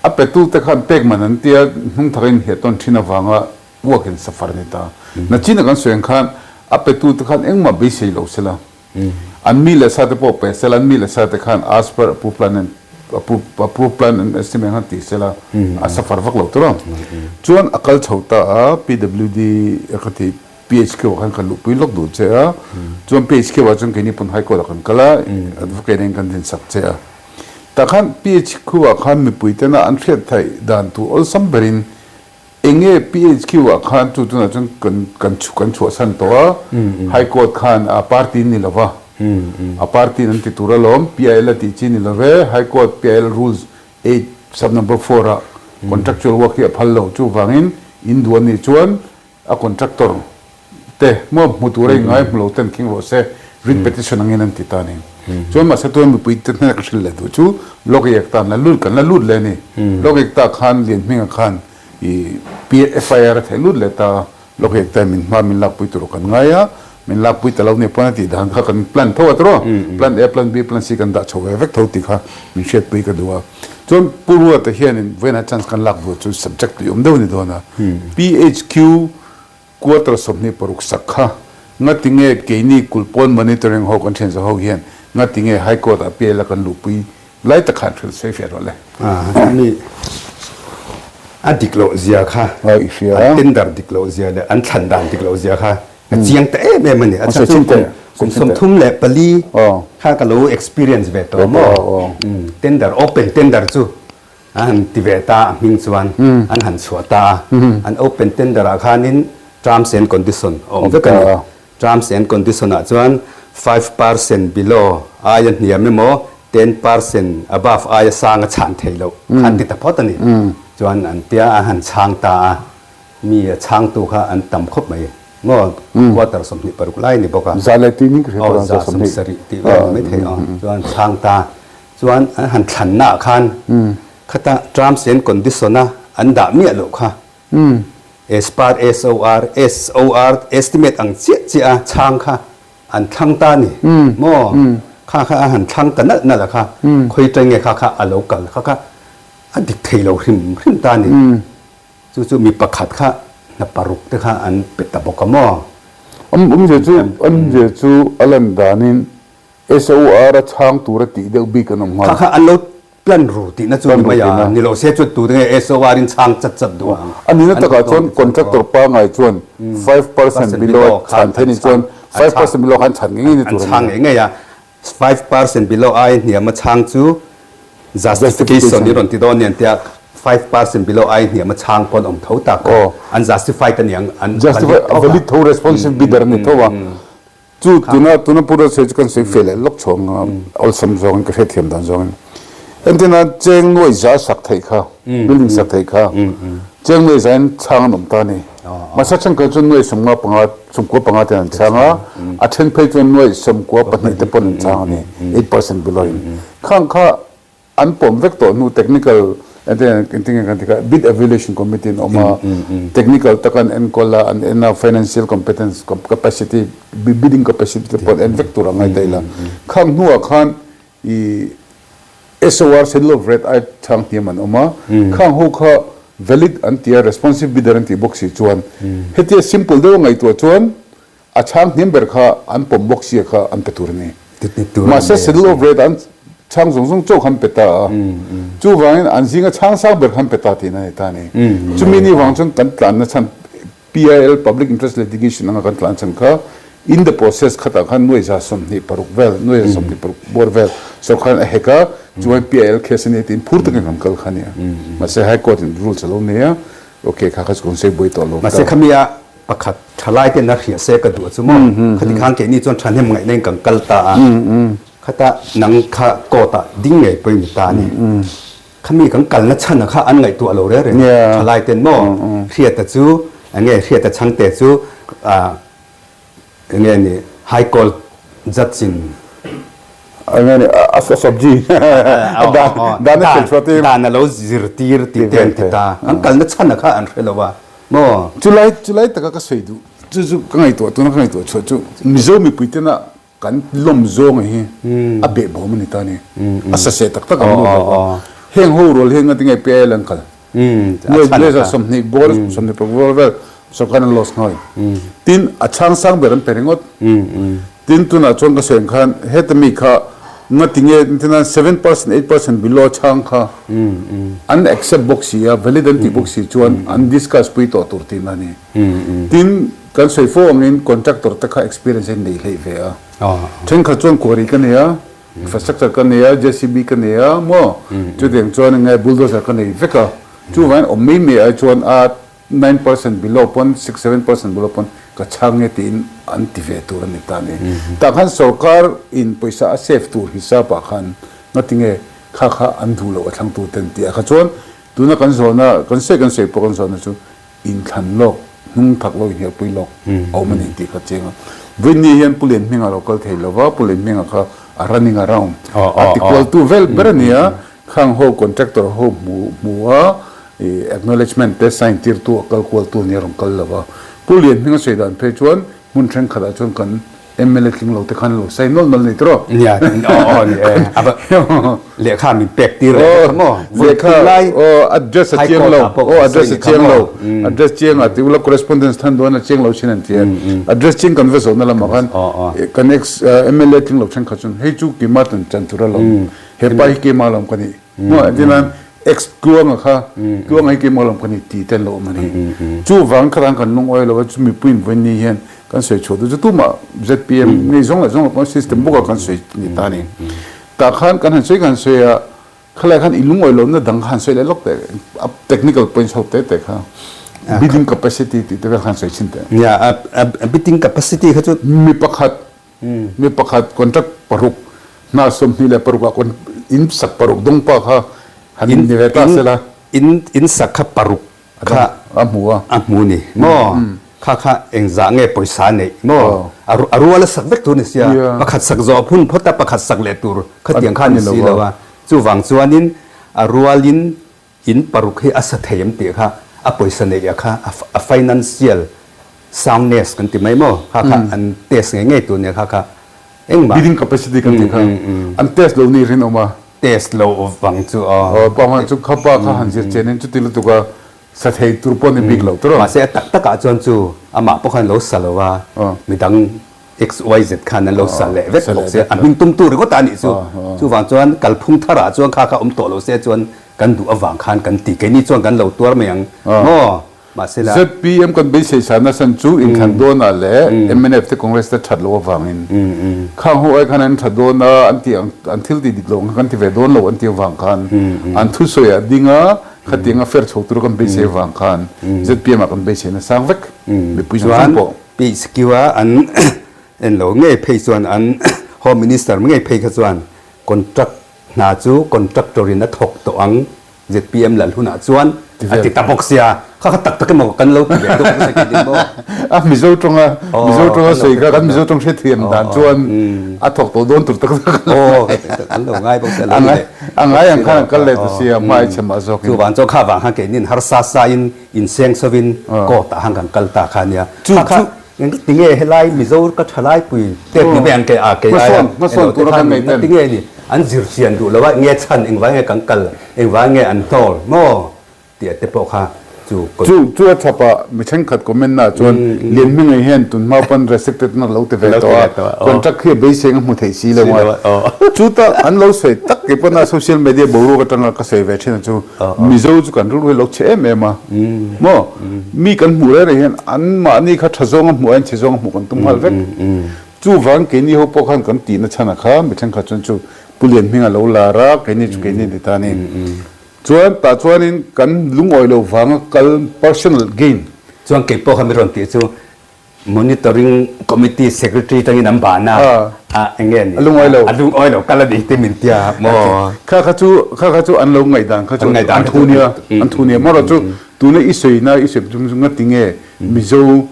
A petu te khan pek man an tia hnung thak in hiah tawn thin avanga work in safar a ni ta. Nachina kan sawi ang khan A petute khan engmah beisei lo sela, an mi leh sate pawh pe sela, an mi leh sate khan as per approved plan and approved plan and estimate khan ti sela, a suffer vak lo tur a. Chuan a kal chho ta a, PWD a ka ti PHQ ah khan kan luhpui lawk duh che a, chuan PHQ ah chuan keini pawn High Court ah kan kal a, advocate in kan dinsak che a. Tah khan PHQ ah khan mipui tena an hriat theih dan tur awlsam berin Enge PHQ ah khan chu tunah chuan kan kan kan chhuahsan tawh a, High Court khan a party ni lova, a party in an ti tur alawm, PIL a tih chi ni love, High Court PIL Rules 8 sub number 4 ah contractual work hi a phal lo, chuvangin in duh a nih chuan a contractor te maw hmu tura in ngai hmu lo ten khing rawh se, writ petition angin an ti ta a ni. Chuan mahse tuna mipui te hnena ka hrilh leh duh chu Lok Ekta an la lut kan la lut leh a ni. Lok Ekta khan Lianhminga khan i FIR a theih lut leh ta a, Lok Ekta in min hma min lakpui tur kan ngai a, min lakpui ta lo nia pawn a tih dan kha kan plan tho a tawrh a, plan A, plan B, plan C kan dah chho ve vek tho tih kha min hriatpui ka duh a. Chuan Pu Ruata hianin vawiinah chance kan lak duh chu subject tui awm deuh a ni dawn a, PHQ Quarter 26 sak kha ngatinge keini kulpawn monitoring ho kan thian zaho hian ngatinge High Court ah PL a kan luhpui lai tak khan hrilh sawi fiah rawh le. Chumi a dik loh zia kha, an tender dik loh zia leh an thlan dan dik loh zia kha a chiang ta em em a ni. A chhan chu kum 34 kha ka lo experience ve tawh maw? Tender, open tender chu An han ti ve ta a hming chuan an han chhuah ta a, an open tender ah khanin terms and condition a awm vek a ni. Terms and condition ah chuan 5% below aia hniam emaw 10% above aia sang a chhan theih loh kha an ti ta phawt a ni. Chuan an tia an han chhang ta a, mi a chhangtu kha an tam khawp mai maw quarter 26 lai a ni bawk a. Za leh tih ning ka hria tur a, za 70 tih vel a ni maithei a, chuan chhang ta. Chuan an han thlanna ah khan khata terms and condition a an dah miah loh kha as per SOR, SOR estimate ang chiah chiah a chhang kha an thlang ta ni maw? Kha kha a han thlang ta nalh nalh a kha khawi ṭai nge kha kha a lo kal kha kha a dik thei lo hrim hrim ta ni. Chu chu mi pakhat kha hna paruk te kha an pe ta bawk a maw? Awmzia chu awmzia chu a lan danin SOR a chhang tura tih deuh bik an awm nghal. Kha kha an lo plan ru tihna chu ni mai a, ni lo se chuan tute nge SOR in chhang chat chat duh ang. A nihna takah chuan contractor pangngai chuan 5% below a chhan theih ni chuan 5% below khan chhan ngei ngei ni tur a ni. An chhang ngei ngei a, 5% below ai hniam a chhang chu justification i rawn ti dawn nen tia 5% below ai hniam a chhang pawn awm tho tak a, an justified a niang an valid tho responsive bidder a ni tho a. Chu tuna tuna Pu Ruatsawi chu kan sawi feh leh lawk chhuak ang a, awlsam zawngin ka hriatthiam dan zawngin. Entirna cheng nuai za sak theih kha, building sak theih kha, cheng nuai za in chhang an awm ta a ni. Mahse a thenkhat chuan nuai 55, 95 ten an chhang a, a then phei chuan nuai 92 te pawn an chhang a ni, 8% below in. Khang kha An pawm vek tawh hnu technical engtin nge kan ti kha bid evaluation committee an awm a, technical taka an enkawl a, an en a, financial competence capacity bidding capacity te pawh an en vek tur a ngai ta ila. Khang hnuah khan i SOR schedule of rate ai chhang hniam an awm a, khang ho kha valid an ti a, responsive bidder an tih bawk si chuan hetia simple deuh a ngaihtuah chuan A chhang hniam ber kha an pawm bawk sia kha an pe tur a ni. Mahse schedule of rate an chhang zawng zawng chauh kha an pe ta a. Chuvangin an zinga chhang sang ber kha an pe ta tihna a ni ta a ni. Chumi ni vang chuan kan tlanna chhan PIL, Public Interest Litigation, anga kan tlan chhan kha in the process khatah khan nuai 26 vel, nuai 26 bawr vel sorkharin a hek a, chuvangin PIL case a ni tiin phur takin kan kal kha a ni a. Mahse High Court in rules a lo nei a, okay kha kha chu kan sawi buai tawh lo ta. Mahse khami a Pakhat thalai ten a hria se ka duh a chu maw? Khati khan keini chuan thahnem ngaihna in kan kal ta a, khata nang kha court ah ding ngei pawh i ni ta a ni. Khami kan kalna chhan a kha an ngaihtuah lo reng reng thalai ten maw? Hriata chu enge Hriata chhangte chu ah enge ni High Court judge in Enge ni a sabji dan a hrilh chhuah tir. Dan a lo zirtir tih te an ti ta. Kan kalna chhan a kha an hre lo a. Maw? Chulai chulai taka ka sawi duh chu chu ka ngaihtuah tuna ka ngaihtuah chhuah chu Mizo mipui tena kan lawm zawng hi a behbawm a ni ta a ni. A saseh tak tak ang lut lo va. Heng ho rual hi engati nge PIL an kal? Nuai 20 bawr 26 bawr vel. Sorkar an loss nghal. Tin, a chhang sang ber an pe ringawt. Tin, tunah chuan ka sawi ang khan heta mi kha ngati nge entirnan 7%, 8% below chhang kha an accept bawk si a, valid an tih bawk si chuan an discuss pui tawh tur tihna a ni. Tin, kan sawi fo angin contractor te kha experience a innei hleih ve a. Thenkhat chuan quarry ka nei a, infrastructure ka nei a, JCB ka nei a maw? Chutiang chuan eng nge bulldozer ka nei vek a. Chuvangin awm mai mai ai chuan a 9% below pawn, 6, 7% below pawn ka chhang e tiin an ti ve tur a ni ta a ni. Tah khan sorkar in pawisa a save tur hisap ah khan ngatinge kha kha an duh loh a thlangtu ten tih ah kha chuan tuna kan zawhna, kan sawi kan sawi pawh kan zawhna chu inthlan lawk, hnung thak lawk, inhelpui lawk a awm a ni tih kha chiang a. Vawiin hian Pu Lianhminga lo kal thei lo va, Pu Lianhminga kha a running around a tikualtu vel ber a ni a, Khang ho contractor ho hmu hmu a i acknowledgement te sign tirtu a kal kualtu nia rawn kal lo va. Pu Lianhminga sawi dan phei chuan hmun thenkhatah chuan kan mla tling lo te khan lo sign nawlh nawlh nei tawh. Nia aw aw ni e. A va lehkha min pek tir reng kha maw? Lehkha aw address a chiang lo aw address a chiang lo address chiang a ti ula correspondence than dawn a chiang lo thin an ti a. Address chiang kan va zawhna lamah khan kan ex mla tling lo thenkhat chuan hei chu keimah tan chan tur alawm. He pa hi keimah lawm ka nih. Maw entirnan ex Tluanga kha Tluanga hi keimah lawm ka nih ti te an lo awm a ni. Chuvang kha kan lungawi lo a chu mipuiin vawiin ni hian kan sawi chhuah duh chu tumah zpm ngei zawng leh zawng lo pawn system bawk a kan sawi ni ta a ni. Tah khan kan han sawi kan sawi a khalai khan i lungawi lohna dang kha han sawi leh lawk teh a technical points ho te te kha bidding capacity tih te vel kha han sawi chhin teh. Nia a bidding capacity kha chu mi pakhat Mi pakhat contract paruk hna 26 ah inn sak paruk dawng pa kha han ni ve ta sela. Inn inn sak kha paruk kha a hmu a. A hmu ni maw? Kha kha engzah nge pawisa neih maw? A rual a sak vek tur ni sia. Pakhat sak zawh phun phawt a pakhat sak leh tur khatiang kha ni si lo a. Chuvang chuanin a rualin In paruk hi a sa thei em tih kha a pawisa neih a kha a financial soundness kan ti mai maw? Kha kha an test ngei ngei tur nia kha kha engmah. Bidding capacity kan tih kha an test lo ni rinawm a. Test lo vang chu aw. Aw pa hman chu kha pa kha han zir chen in chuti lutuk a sa thei tur pawh ni bik lo tawrh. Mahse a tak tak ah chuan chu amah pawh khan lo sa lo a midang XYZ khan an lo sal leh vek bawk sia, a hming tumtu ringawt a nih chu. Chuvang chuan kalphung tharah chuan kha kha awm tawh lo se chuan kan duh avang khan kan ti. Keini chuan kan lo tuar mai ang maw? Mahse la. Zpm kan beisei sa nasan chu inthlan dawnah leh mnf te Congress te that loh avangin khang ho ai khan an tha dawn a, an tih ang an thil tih dik loh ang kha kan ti ve dawn lo an tih avang khan an thusawi a ding a, khatiang a fer chho tura kan beisei avang khan zpm ah kan beisei na sang vek mipui zawng zawng pawh. PHQ a an en lo ngei phei chuan an Home Minister ngei phei kha chuan contract hna chu contractor in a thawk tawh ang zpm lal hunah chuan a ti ta bawk sia kha kha tak tak emaw kan lo ti leh deuh nasa kei maw. A Mizo tawnga Mizo tawnga sawi kha kan Mizo tawng hrethiam dan chuan a thawk tawh dawn tur tak tak aw kan lo ngai bawk sia lo ni leh a ngai ang khan an kal leh ta sia hma i chhe mah zawk in. Chuvang chuan kha vang khan keinin harsa sa in Inseng sovin court ah han kan kal ta kha nia. Kha kha tinge helai Mizo ka thalai pui tet ni mai ang ke a kei aia elo te khan tinge ni an zir chian duh lo a nge chhan engvai nge kan kal engvai nge an hnawl maw tih te pawh kha chu Chu chu a chhap ah mi thenkhat comment na chuan Lianhminga hian tun hma pawn restricted na lo ti ve tawh a contract khi a beiseng a hmu theih si lo a chuta an lo sawi tak kei pawn a social media boruak atanga ka sawi ve thin a chu Mizo chu kan rilru hi lo chhe em em a maw? Mi kan hmuh reng reng hian an mahni kha tha zawnga hmuh aiin chhe zawnga hmuh kan tum nghal vek. Chuvang keini ho pawh khan kan tihna chhan a kha mi thenkhat chuan chu Pu Lianhminga lo lar a, keini chu keini ni ta a ni. Chuan tah chuanin kan lungawi lo vanga kal personal gain. Chuan kei pawh kha mi rawn tih chu Monitoring Committee Secretary tangin an ban a, a eng nge ni? A lungawi lo. A lungawi lo kal a ni ti min tia maw? Kha kha chu kha kha chu an lo ngaihdan kha chu an thu nia, an thu nia. Marawh chu tuna i sawina i sawi chung chu ngati nge Mizo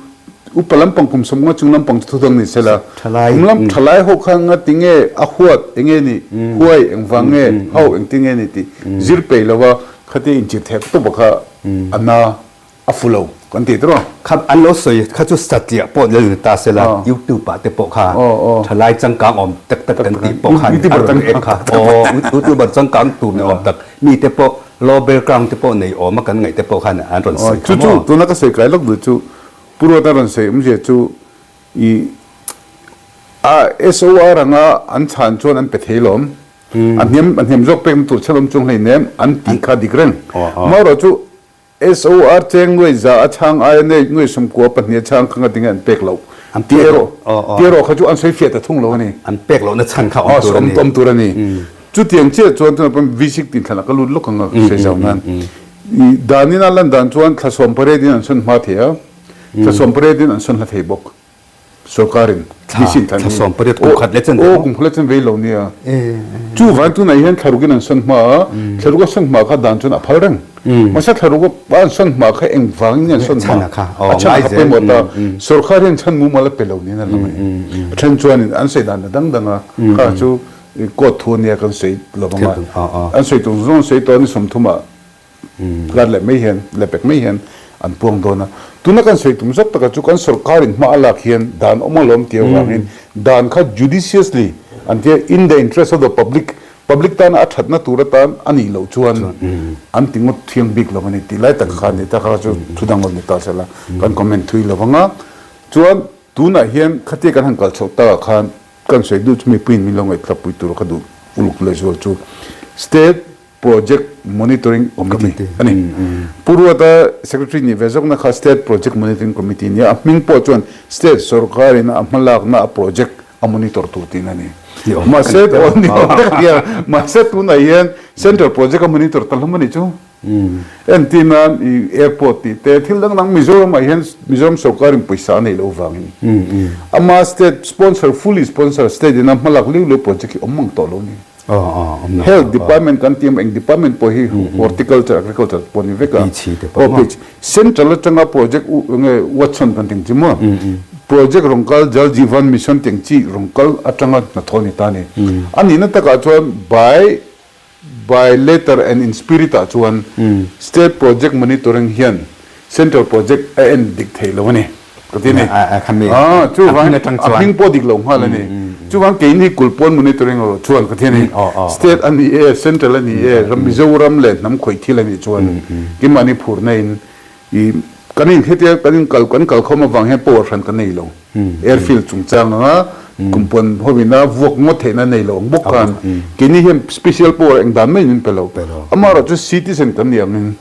upa lampang kum 50 chung lampang chu thudang ni sela, kum lam thalai ho kha ngati nge a huat eng nge ni, huai engvang nge, hau engtin nge ni tih zir peih lova khatia inchir thek tawp kha a na. A fu lo kan ti tawh. Kha an lo sawi kha chu satliah pawh lo ni ta sela YouTube ah te pawh kha thalai changkang awm tak tak kan tih pawh khan a rawn ek kha aw YouTuber changkang tur ni awm tak mi te pawh low background te pawh nei awm a kan ngaih te pawh khan an rawn sawi kha maw. Chu chu tuna ka sawi kai lawk duh chu. Pu Ruata rawn sawi awmzia chu i a SOR anga an chhan chuan an pe thei lawm. A hniam a hniam zawk pekna tur chhelawm chung hleinem an tih kha dik reng. Amaherawh chu SOR cheng nuai za a chhang aia nei nuai 92 a chhang kha ngatinge an pek loh tih erawh tih erawh kha chu an sawi fiah ta thung lo a ni. An pek lohna chhan kha awm tur a ni. Awm tur a ni. Chutiang chiah chuan tunah pawh V6 tih thlanah ka lut lawk ang a ka sawi zau nan. I danin a lan dan chuan thla 18 in an sawn hma thei a, thla 18 in an sawn hla thei bawk. Sorkarin Thla thla 18 kum khat leh chen Aw kum khat leh chen vei lo nia. Chu van tunah hian thla rukin an sawn hma a, thla ruk a sawn hma kha dan chuan a phal reng. Mahse thla ruk a an sawn hma kha eng vangin nge an sawn hma? A chhan a kha pawimawh ta. Sorkar hian chhan mumal a pe lo niin a lang a ni. A then chuanin an sawi dan a dang dang a, kha chu court thu ania kan sawi lo vang a. An sawi tur zawng an sawi tawh a ni 30 ah. Kar leh mai hian, leh pek mai hian an puang dawn a. Tuna kan sawi tum zawk taka chu kan sorkarin hma a lak hian dan awm alawm tih avangin dan kha judiciously an tia in the interest of the public, public tana a thatna tur atan a nih loh chuan an ti ngawt thiang bik lo a ni tih lai tak kha a ni ta kha chu thu dang rawn ni ta sela kan comment thui lo vang a. Chuan tunah hian khatia kan han kal chhoh takah khan kan sawi duh chu mipuiin min lo ngaihthlakpui tur ka duh uluk lehzual chu state Project Monitoring Committee a ni. Pu Ruata Secretary nih ve zawkna kha State Project Monitoring Committee a ni a, a hming pawh chuan State sorkarin a hmalakna a project a monitor tur tiin a ni. Mahse, aw ni awm tak a nia, mahse tunah hian Central Project a monitor ta hlawm a nih chu. Entir nan i airport tih te thil dang dang Mizoramah hian Mizoram sorkarin pawisa a neih loh vangin ama state sponsor fully sponsor state in a hmalak liu liu project hi awm mang tawh lo a ni. Health department kan tih eng department pawh hi horticulture agriculture pawh ni vek a aw central atanga project nge watson kan tih chi maw project rawn kal jal jivan mission tih chi rawn kal atanga hnathawh ni ta ni a nihna takah chuan by by letter and in spirit ah chuan state project monitoring hian central project a en dik thei lo a ni. Ka ti a ni. Chuvang a hming pawh dik lo nghal a ni. Chuvang keini kulpawn monitoring erawh chuan ka ti a ni. State a ni e, central a ni e, ram Mizoram leh hnam khawih thil a nih chuan keimahni phurna in i kan in hetia kan in kal kan kal khawm avang hian power hran kan nei lo. Airfield chungchang anga kumpuan hovina vuak ngawt theihna nei lo ang bawk khan keini hian special power eng dan mai min pe lo. Amaherawh chu citizen kan nih angin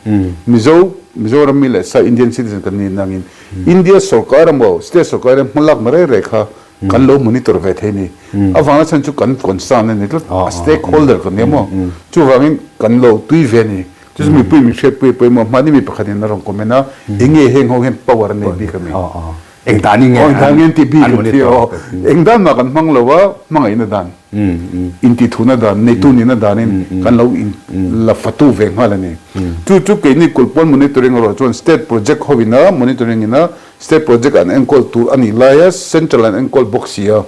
Mizo Mizoram mi leh sa Indian citizen kan nih nangin India sorkar emaw state sorkar emaw hmalak na rei rei kha kan lo monitor ve thei a ni. Avanga chhan chu kan concern a ni tlat a stakeholder kan ni emaw chuvangin kan lo tui ve a ni. Chu chu mipui min hriatpui pawimawh hmani mi pakhatin a rawn comment a enge heng ho hian power an nei bik a mi. Eng dan in nge Eng dan nge an tih bik an ti aw. Eng dan mah kan hmang lo a, hmangaihna dan, intihthuna dan, neitu nihna danin kan lo in la fatu ve nghal a ni. Chu chu keini kulhpawn monitoring erawh chuan state project ho ina monitoring ina state project an enkawl tur a nih laia central an enkawl bawk si a,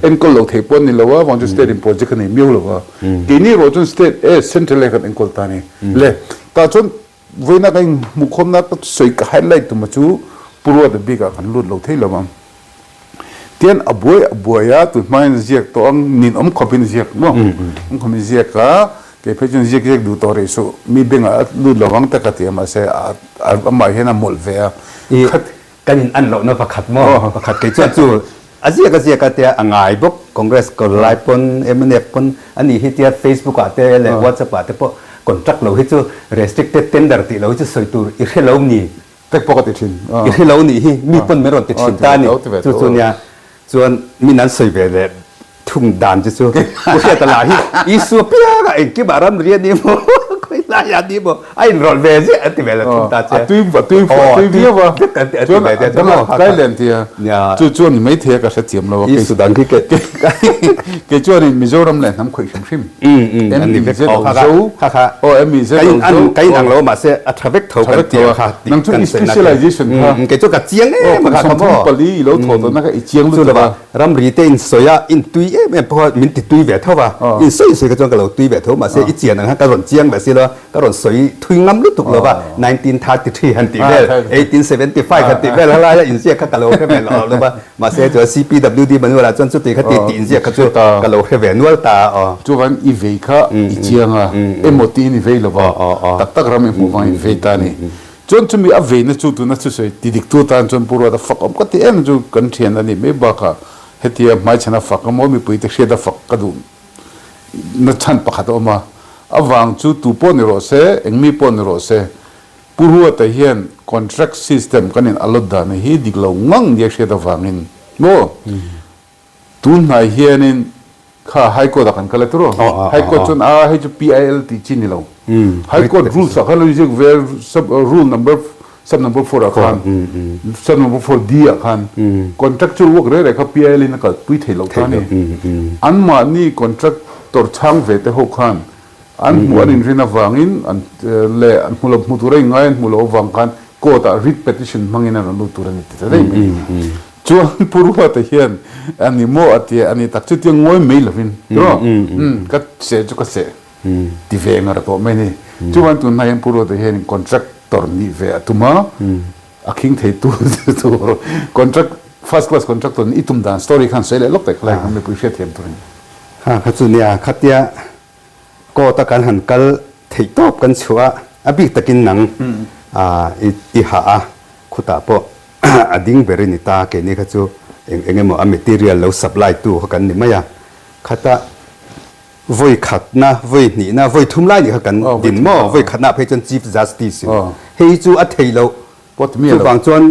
enkawl lo thei pawh an ni lo a, vang chu state in project a nei miau lo a. Keini erawh chuan state e central e kan enkawl ta a ni. Le tah chuan Vawiina ka inhmuhkhawmna ka sawi ka highlight tuma chu Pu Ruata bikah kan lut lo thei lo ang. Tian a buai a buai a, tun hmain a ziak tawh ang, ninawm khawpin a ziak maw? Awm khawpin a ziak a, kei phei chuan ziak ziak duh tawh rih suh, mi bengah a lut lo vang tak a ti a, mahse amah hian a mawlh ve a. I kan in an lohna pakhat maw? Pakhat kei chuan chu a ziak a ziak a tia a ngai bawk, Congress kawr lai pawn, mnf pawn a nih hi tia Facebook ah te leh WhatsApp ah te pawh contract lo hi chu restricted tender tih lo hi chu sawi tur i hre lo ni. Tek pawh ka ti thin. I hre lo nih hi mi pawn min rawn ti thin ta a ni. Chu chu nia chuan min an sawi ve leh Thung dan chu chu Pu Hriata lah hi Isua pianga engkimah ramri a ni maw khawi laiah a ni maw a inrawlh ve ziah an ti ve lo thung ta che. A tui a tui a tui viau a chuan a dang a tlai leh an ti a chu chu a ni maithei a ka hrethiam lo a Isu dang khi ke kei chuanin Mizoram leh hnam khawih hrim hrim M E Z O Zo aw M E Z O Zo ka inang lo mahse a tha vek tho kan ti a kha nang chu i specialization kha kei chu ka chiang em a kha kum 34 i lo thaw tawhna kha i chiang lutuk a. Ramri te in sawi a, in tui em em pawh a min ti tui ve tho va, in sawi sawi kha chuan ka lo tui ve tho mahse i chian ang khan ka rawn chiang ve si lo a, ka rawn sawi thui ngam lutuk lo va, 1933 han tih vel, 1875 han tih vel halaia inziak kha ka lo hre ve lo lo va, mahse chuan CPWD manual ah chuan chuti kha ti tih inziak kha chu ka lo hre ve nual ta a aw. Chuvan i vei kha i chiang a, emaw tiin i vei lo va, tak tak ram i hmuh vang i vei ta a ni. Chuan chumi a veina chu tuna thusawi ti diktu tan chuan Pu Ruata fak awm ka ti em chu kan thian a nih mai bakah hetia hmaichhana fak emaw mipuite hriata fak ka duh na chhan pakhat a awm a. A vang chu tu pawh ni rawh se, eng mi pawh ni rawh se, Pu Ruata hian contract system kan in allot dan hi dik lo ngang nia hriat avangin maw tun hnai hianin kha High Court ah kan kal a tiraw? High Court chuan a hei chu PIL tih chi ni lo. High Court rules ah khan lo inziak ve sub rule number sub number four ah khan sub number four D ah khan contractual work reh reh kha PIL in a kalpui thei loh ta a ni. Anmahni contractor chhang ve te ho khan An hmuh an inrin avangin an leh an hmu lo hmu tur a inngai an hmuh loh avang khan court ah writ petition hmangin an rawn lut tur a ni ti ta daih mai. Chuan Pu Ruata hian a ni maw a tia a ni tak chu tia ngawi mai lovin tiraw ka seh chu ka seh ti ve ngar tawh mai a ni. Chuan tunhma hian Pu Ruata hian contractor nih ve a tum a, a khing thei tur tur contract first class contractor nih i tum dan story khan sawi leh lawk tak khalai khan mipui hriatthiam tur a ni. Ha kha chu nia khatia Court a kan han kal theih tawp kan chhuah a, a bik takin nang i hah a, khutah pawh a ding ber i ni ta, keini kha chu eng eng emaw a material lo supply tu kha kan ni mai a, khata vawi khatna, vawi hnihna, vawi thum lai nih kha kan din maw, vawi khatna ah phei chuan Chief Justice in hei chu a thei loh, chuvang chuan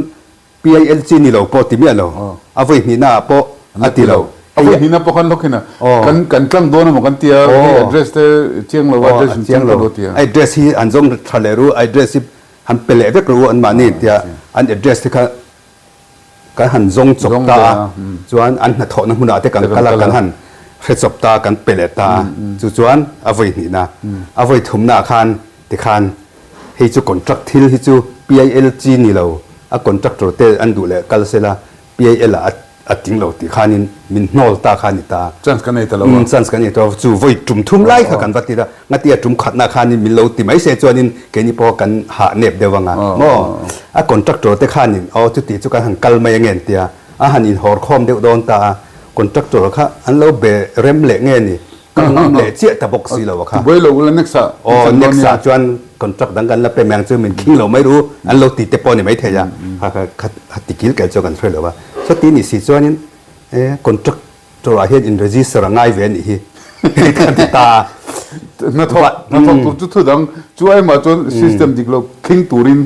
PIL chi ni lo pawh ti miah lo. A vawi hnihna ah pawh a ti lo. A vawi hnihna pawh khan lawkin a kan kan tlang dawn emaw kan ti a, hei address te chiang lo a, address in chiang lo ti a. Address hi an zawng tha leh ru, address hi han pe leh vek ru anmahni tia an address te kha kan han zawng chawp ta a, chuan an hnathawhna hmunah te kan kal a, kan han hre chawp ta a, kan pe leh ta a, chu chuan a vawi hnihna, a vawi thumna ah khan tikhan Hei chu contract thil hi chu PIL chi ni lo, a contractor te an duh leh kal sela PIL ah a ting lo tih khanin min hnawl ta kha a ni ta. Chance kan nei ta lo a. Chance kan nei ta lo. Chu vawi tum thum lai kha kan va ti a, ngatia tum khatna khanin min lo ti mai se chuanin keini pawh kan hah nep deuh anga maw. A contractor te khanin aw chuti chu kan han kal mai ange an tia, a han inhawr khawm deuh dawn ta a, contractor kha an lo be rem leh nge ni Ka ngam leh chiah ta bawk si lo a kha. Tibuai lo ula next ah Aw next ah chuan contract dang kan la pe mai ang chu min khing lo mai ru an lo ti te pawh a ni mai thei a kha kha kha ti kil kel chu kan hre lo a. Chuti ni si chuanin e contractor ah hian in register a ngai ve a nih hi kan ti ta a. Hnathawk hnathawk tur chu thu dang chu aimah chuan system dik lo khing turin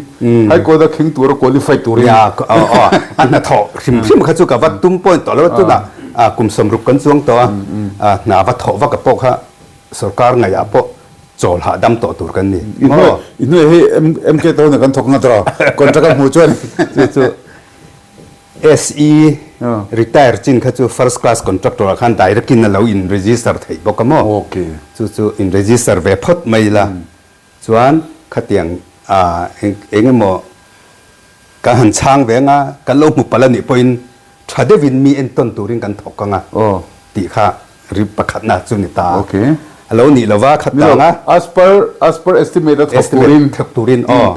high court a khing tura qualify turin. Nia aw aw a hnathawk hrim hrim kha chu ka va tum point tawh lo a tunah Kum sawmruk kan chuang tawh a, hna va thawh vak a pawh kha sorkar ngaihah pawh chawl hahdam tawh tur kan ni. I hnuai i hnuai hei MK te ho nen kan thawk ngat rawh, contract a hmuh chuan. Chu chu SE retire chin kha chu first class contractor ah khan direct in a lo in register theih bawk a maw? Chu chu in register ve phawt mai ila chuan khatiang eng emaw Kan han chhang ve anga, kan lo hmu palh a nih pawhin tha deuhin mi entawn turin kan thawk anga tih kha ri pakhatna chu ni ta a. A lo nih lova khat tang a. As per as per estimate a thawk turin thawk turin aw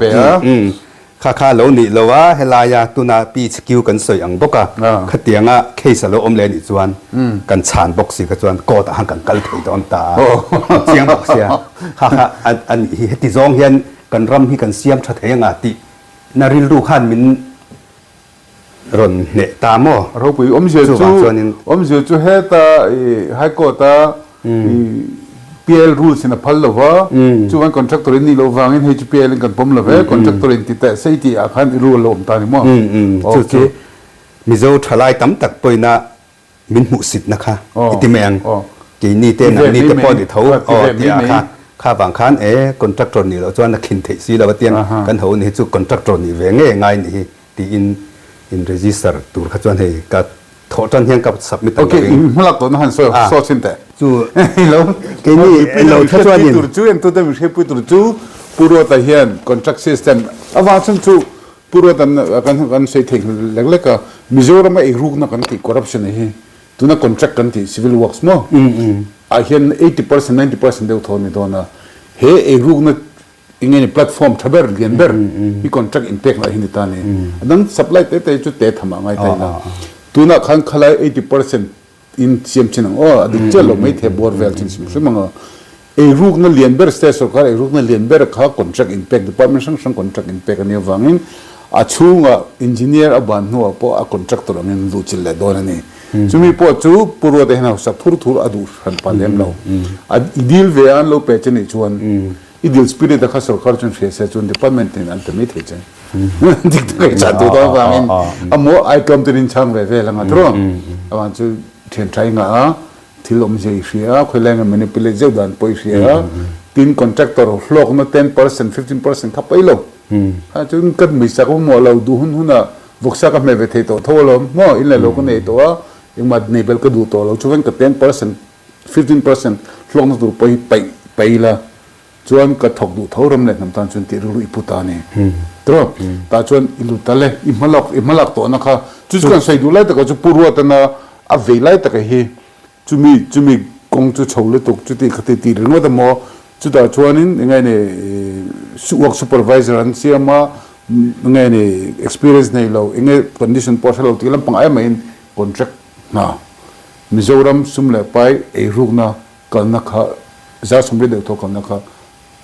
kha kha a lo nih lo a, helaia tuna PHQ kan sawi ang bawk a, khatianga case a lo awm leh a nih chuan kan chhan bawk si kha chuan court ah khan kan kal thei dawn ta a, chiang bawk sia. Kha kha a nih hi heti zawng hian kan ram hi kan siam tha thei anga tih Na rilru khan min rawn hneh ta maw? Ropui awmzia chu awmzia chu heta i High Court a i PL rules in a phal lo va, chuan contractor in nih loh vangin hei chu PL in kan pawm lo ve, contractor in ti teh sei tih ah khan i rule a lo awm ta ni maw? Chu chu Mizo thalai tam tak pawhin a min hmuhsitna kha i ti mai ang, keini te nangni te pawh ni tho aw ti ah kha kha vang khan e contractor nih loh chuan a khin theih si lo a tiang kan ho ni hi chu contractor nih ve nge ngai nih hi tiin in register tur kha chuan hei ka thawh tan hian ka submit ang lo in. Hmalak tawhna han sawi saw chin teh. Chu keini lo tha chuan in. Tur chu entute min hriatpui tur chu Pu Ruata hian contract system avang chhan chu Pu Ruatan kan kan sawi thei lek lek a, Mizorama eirukna kan tih corruption hi tuna contract kan tih civil works maw ah hian 80% 90% deuh thaw a ni dawn a, he eirukna eng nge ni platform tha ber lian ber hi contract inpek lah hi ni ta a ni. A dang supply te te chu te tham ah ngai ta ila tunah khan khalai 80% in siam chin ang aw a dik chiah lo mai thei bawr vel chin hrim hrim ang a. Eirukna lian ber state sorkar eirukna lian ber kha contract inpek department hrang hrang contract inpek a nih avangin a chhungah engineer a ban hnuah pawh a contractor angin luh chilh leh dawn a ni. Chumi pawh chu Pu Ruata hian hausa thur thur a duh hran pah lem lo. A i dil ve a an lo pe che nih chuan i dil spirit a kha sorkar chuan hria se chuan department in an pe mai thei che. Dik tak ei chan tur dawn avangin a maw ai tlawm ten in chhang ve vel anga tiraw? Avang chu thian tha i ngah a. Thil awmzia i hria a, khawilai nge manipulate zeuh dan pawh i hria a, tin contractor hlawkna 10%, 15% kha paih lo. Kha chuan ka misa ka hmuh lo, duh hun hunah vawksa ka hmeh ve thei tawh tho alawm, maw in leh lo ka nei tawh a, engmah nei bel ka duh tawh lo, chuan ka 10%, 15% hlawkna tur pawh hi paih paih ila, chuan ka thawk duh tho ram leh hnam tan chuan tih rilru i pu ta a ni. Tiraw? Tah chuan i lut ta le, i hmalak i hmalak tawhna kha chu chu kan sawi duh lai takah chu Pu Ruatana a vei lai taka hi chumi chumi kawng chu chho lutuk chuti khati tih ringawt a maw chutah chuanin eng nge ni work supervisor an siam a eng nge ni experience nei lo eng nge condition pawh hre lo tih lampang ai maiin contract hna Mizoram sum leh pai eirukna kalna kha 30 deuh thaw kalna kha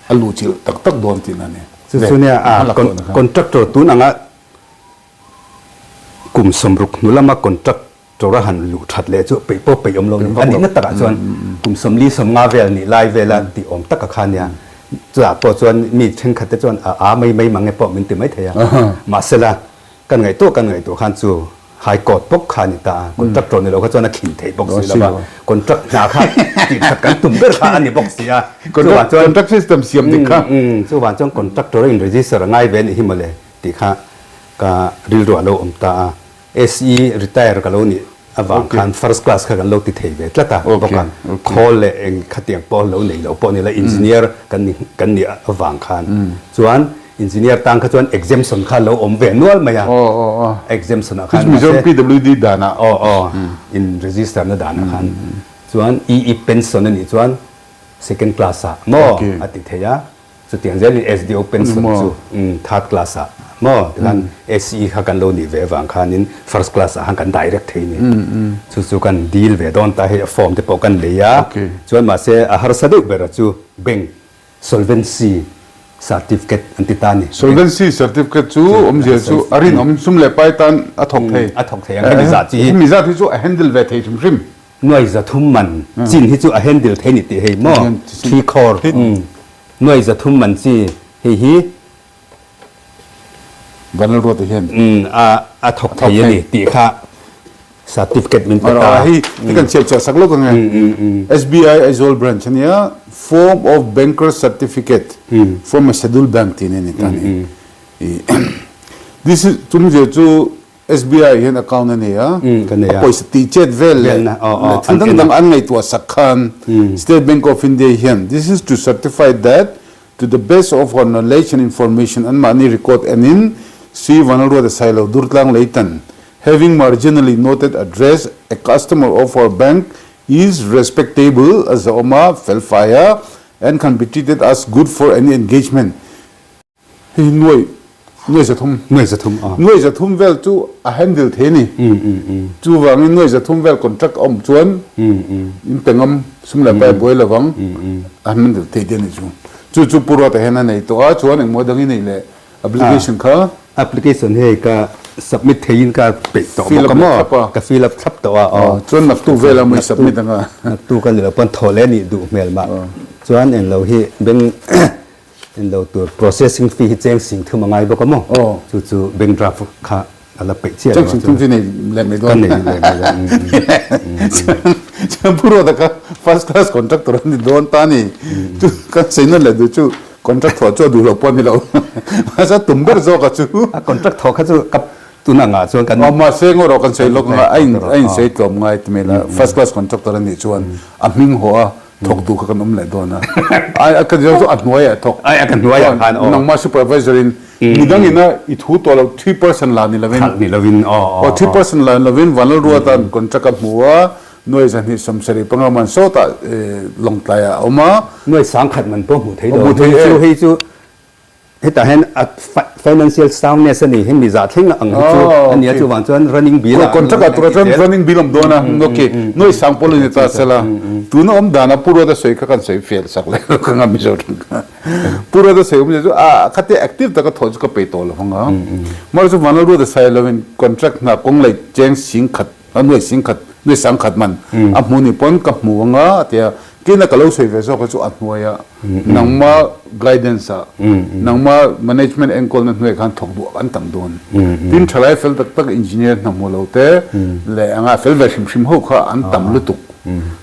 a luh chilh tak tak dawn tihna a ni. Chu chu nia a contractor tun anga kum 60 hnu lama contractor a han luh that leh chu peih pawh peih awm lo a ni. A nihna takah chuan kum 40 50 vel nih lai vela tih awm taka kha nia. Chutah pawh chuan mi thenkhat te chuan a a mai mai mang e pawh min ti mai thei a. Mahsela kan ngaihtuah kan ngaihtuah khan chu High Court bawk kha a ni ta a, contractor ni lo kha chuan a khin theih bawk si lo va, contract hna kha tih that kan tum ber kha a ni bawk si a, chuvang chuan Contract system siam dik kha. Chuvang chuan contractor a in register a ngai ve a nih hi mawle tih kha ka rilru a lo awm ta a, SE retire ka lo nih avang khan first class kha kan lo ti thei ve tlat a bawk a, khawl leh eng khatiang pawh lo nei lo pawh ni la engineer kan ni kan nih avang khan chuan Engineer tang kha chuan exemption kha lo awm ve nual mai a. Aw aw aw. Exemption ah khan Mizoram PWD dan ah. Aw aw in register na dan ah khan chuan EE pension a nih chuan second class ah maw a ti thei a, chutiang zelin SDO pension chu third class ah maw tikhan SE kha kan lo nih ve avang khanin first class ah khan kan direct thei a ni. Chu chu kan deal ve dawn ta hei a form te pawh kan lei a, chuan mahse a harsa deuh ber a chu bank Solvency Certificate an ti ta a ni. Solvency Certificate chu awmzia chu a rinawm sum leh pai tan a thawk thei. A thawk thei ang. Hemi zah chi hi. Hemi zat hi chu a handle ve thei hrim hrim. Nuai 300 man chin hi chu a handle thei ni tih hei maw? Thi khawr. Nuai 300 man chi hei hi. Vanlalruata hian. A thawk thei a ni tih kha certificate min pe ta. Hei hi kan chhiat chhuah sak lawk ang e. SBI Aizawl branch a nia, form of banker certificate from a scheduled bank tih a ni ta a ni. This is chungzia chu SBI hian account a nei a, a pawisa tih chet vel leh thil dang dang an ngaihtuah sak khan State Bank of India hian this is to certify that To the best of our knowledge and information anmahni record enin Sri Vanlalruata Sailo Durtlang Leitan having marginally noted address a customer of our bank is respectable a zawm a fel fai a and can be treated as good for any engagement hei hi nuai nuai 300 Nuai 300 aw. Nuai 300 vel chu a handle thei a ni. Chuvangin nuai 300 vel contract a awm chuan in pe ngam sum leh pai buai lovang a handle thei te a ni chu. Chu chu Pu Ruata hian a nei tawh a, chuan engmaw dang i neih leh application kha. Application hei ka submit theiin ka peih tawh bawk a maw? Ka fill up thlap tawh a aw. Chuan naktuk velah maw i submit ang a? Naktuk a ni lo pawn thaw leh nih duh hmel mah. Chuan englo hi bank En lo tur processing fee hi cheng sing thum a ngai bawk a maw? Chu chu bank draft kha a la peih chiah lo a. Cheng sing thum chu nei leh mai dawn. Ka nei leh mai dawn. Chuan Pu Ruata kha first class contractor a ni dawn ta a ni. Chu kan sawi nawn leh duh chu contract thawh chu a duh lo pawh a ni lo. Mahse a tum ber zawk a chu. A contract thawh kha chu ka tun angah chuan kan. Aw mahse ngaw rawh kan sawi lawk anga a in a insawi tlawm ngai ti mai la first class contractor a nih chuan a hming haw a thawk duh kha kan awm leh dawn a. Ai a ka zir chu a hnuaiah thawk. Ai a ka hnuaiah khan aw. Nangmah supervisor in midang ina i thu tawh lo 3% la ni lovin. Thalh ni lovin aw aw. Aw 3% la ni lovin Vanlalruata'n contract a hmu a, nuai 275 man sawtah Lawngtlaiah a awm a. Nuai 10,000 man pawh hmuh thei lo. Hei chu hei chu hetah hian a. Financial soundness a ni hi mi zah thleng ang hi chu a nia chuvang chuan running bill ah Contract ah tura chuan running bill awm dawn a ok nuai sang pawl a ni ta sela tuna awm dan a Pu Ruata sawi kha kan sawi fel sak leh ka ngam mizo tang kha Pu Ruata sawi awm zia chu a khatia active taka thawh chu ka pei tawh lo ang a mahse chu Vanlal Ruata sai lovin contract hna kawng leh cheng sing khat A nuai sing khat, nuai sang khat man a hmu ni pawn ka hmu anga a ti a, kina ka lo sawi ve zawk hi chu a hnuai a, nangma guidance ah, nangma management enkawlna hnuai khan thawk duh an tam dawn. Tin thalai fel tak tak engineer hna hmu lo te leh anga fel ve hrim hrim ho kha an tam lutuk.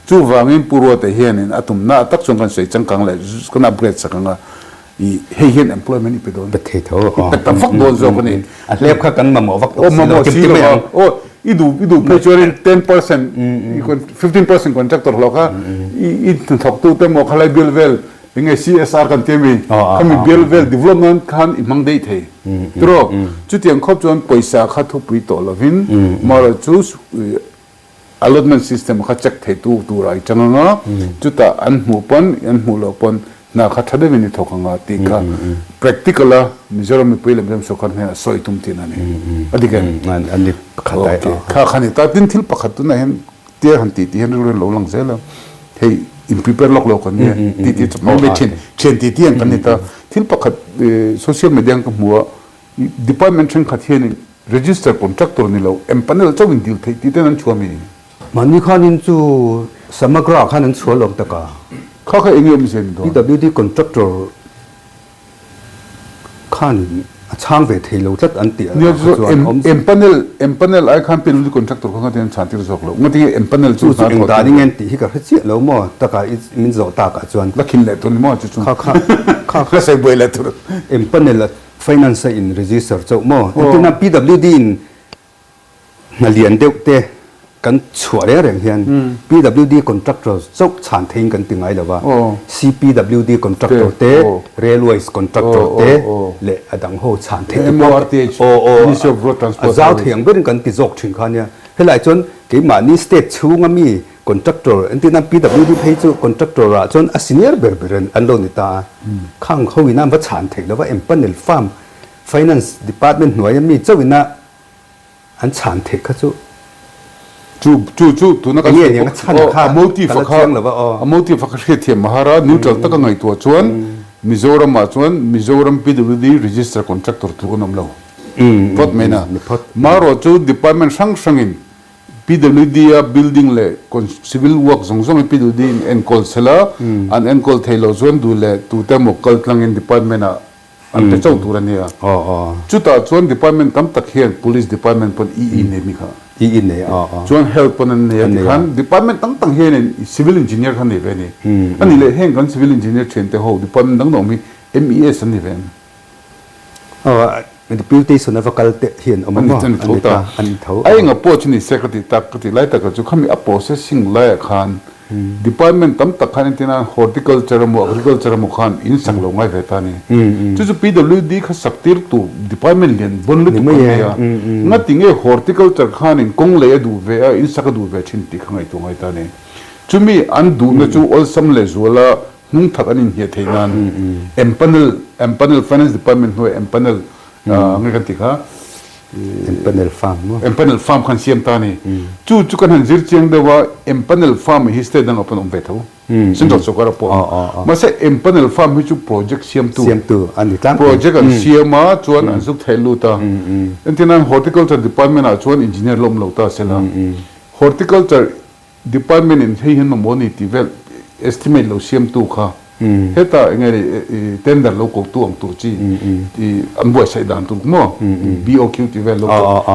Chuvangin Pu Ruata hianin a tumna tak chuan kan sawi changkang leh kan upgrade sak anga, I hei hian employment i pe dawn. Pe thei tho. I pe ta vak dawn zawk a ni. A hlep kha kan mamawh vak tawh si lo. Kim ti mai ang. Aw i duh i duh phei chuan 10% 15% contractor hlawh kha i hnathawk tu te maw khalai bial vel enge CSR kan ti ami khami bial vel development khan i hmang daih thei. Tiraw? Chutiang khawp chuan pawisa kha thupui tawh lovin marawh chu Allotment system kha check theitu tur a i chang anga, chutah an hmuh pawn an hmuh loh pawn hna kha tha deuhin i thawk anga tih kha practical a Mizoram mipui leh Mizoram sawrkar hnenah sawi tum tihna a ni. A dik em? A ni pakhat ai. Okay. Kha kha ni ta. Tin thil pakhat tunah hian tia han tih tih hian rilru lo lang zel a, hei in prepare lawk lo kan nia tih tih chu mai mai thian thian tih tih ang kan ni ta. Thil pakhat social media ka hmu a, Department thenkhat hianin register contractor ni lo, empanel chauh in dil theih tih ten an chhuah mi? Mahni khanin chu Samagra khan an chhuah lawm tak a. Kha kha enge awmzia ni dawn? PWD contractor khan a chhang ve thei lo tlat an tih Nia chu chuan empanel empanel ai khan PWD contractor kha ngatin an chhan tir zawk lo. Ngatinge empanel chu hna thawh tir. Chu chu eng dan enge an tih hi ka hre chiah lo maw taka i min zawh takah chuan. La khin leh tur ni maw chu chu. Kha kha kha kha. La sawi buai leh tur. Empanel a Finance a in register chauh maw? Engtin a PWD in hna lian deuh te kan chhuah reng reng hian PWD contractor chauh chhan theiin kan ti ngai lo va, CPWD contractor te, Railways contractor te leh a dang ho chhan theih te pawh a zau thei ang berin kan ti zawk thin kha nia. Helai chuan keimahni state chhunga mi Contractor, entirna PWD phei chu contractor ah chuan a senior ber ber an lo ni ta a, khang ho in an va chhan theih lova empanel firm finance department hnuaia mi chauh ina an chhan theih kha chu Chu chu chu tuna kan enge aniang a chhan kha a motive ka la kha chiang lova aw. A motive kha hriatthiam a har a, neutral taka ngaihtuah chuan Mizoram ah chuan Mizoram PWD register contractor tluk an awm lo phawt mai na. Marawh chu department hrang hrangin PWD a building leh civil work zawng zawng hi PWD in enkawl sela, an enkawl thei loh chuan duh leh tute emaw kal tlangin department ah an pe chauh tur a nia. Chutah chuan department tam tak hian police department pawn EE nei mi kha. EE nei a. Chuan health pawn an nei a tikhan department tam tak hianin civil engineer kha an nei ve a ni. A nih leh heng kan civil engineer thiante ho department dang dang awm hi MES an ni ve em? Deputation a va kal te hi an awm a maw? An tho ta. An tho. A enga pawh chu ni se ka ti tak, ka ti lai takah chu khami a processing laiah khan department tam tak khan entirnan horticulture emaw agriculture emaw khan in sak lo ngai ve ta a ni. Chu chu PWD kha sak tir tur department lian bawn lutuk kha nei a. Ngati nge horticulture khanin kawng lei a duh ve a, in sak a duh ve thin tih kha ngaihtuah ngai ta a ni. Chumi an duhna chu awlsam lehzuala Hnung thak an inhniah theih nan empanel, empanel finance department hnuai empanel nge kan ti kha? Empanel farm maw? Empanel farm khan siam ta a ni. Chu chu kan han zir chiang deuh a, empanel farm hi state dangah pawn a awm ve tho, central sawrkar ah pawh. Mahse empanel farm hi chu project siamtu, siamtu a ni tlangpui. Project an siam a, chuan an zuk theih lut a. Entirnan horticulture department ah chuan engineer la awm lo ta sela, horticulture Department in hei hian mamawh a ni tih vel estimate lo siamtu kha heta enge ni tender lo kotu ang tur chi an buaitsaih dan tur maw BOQ tih vel lo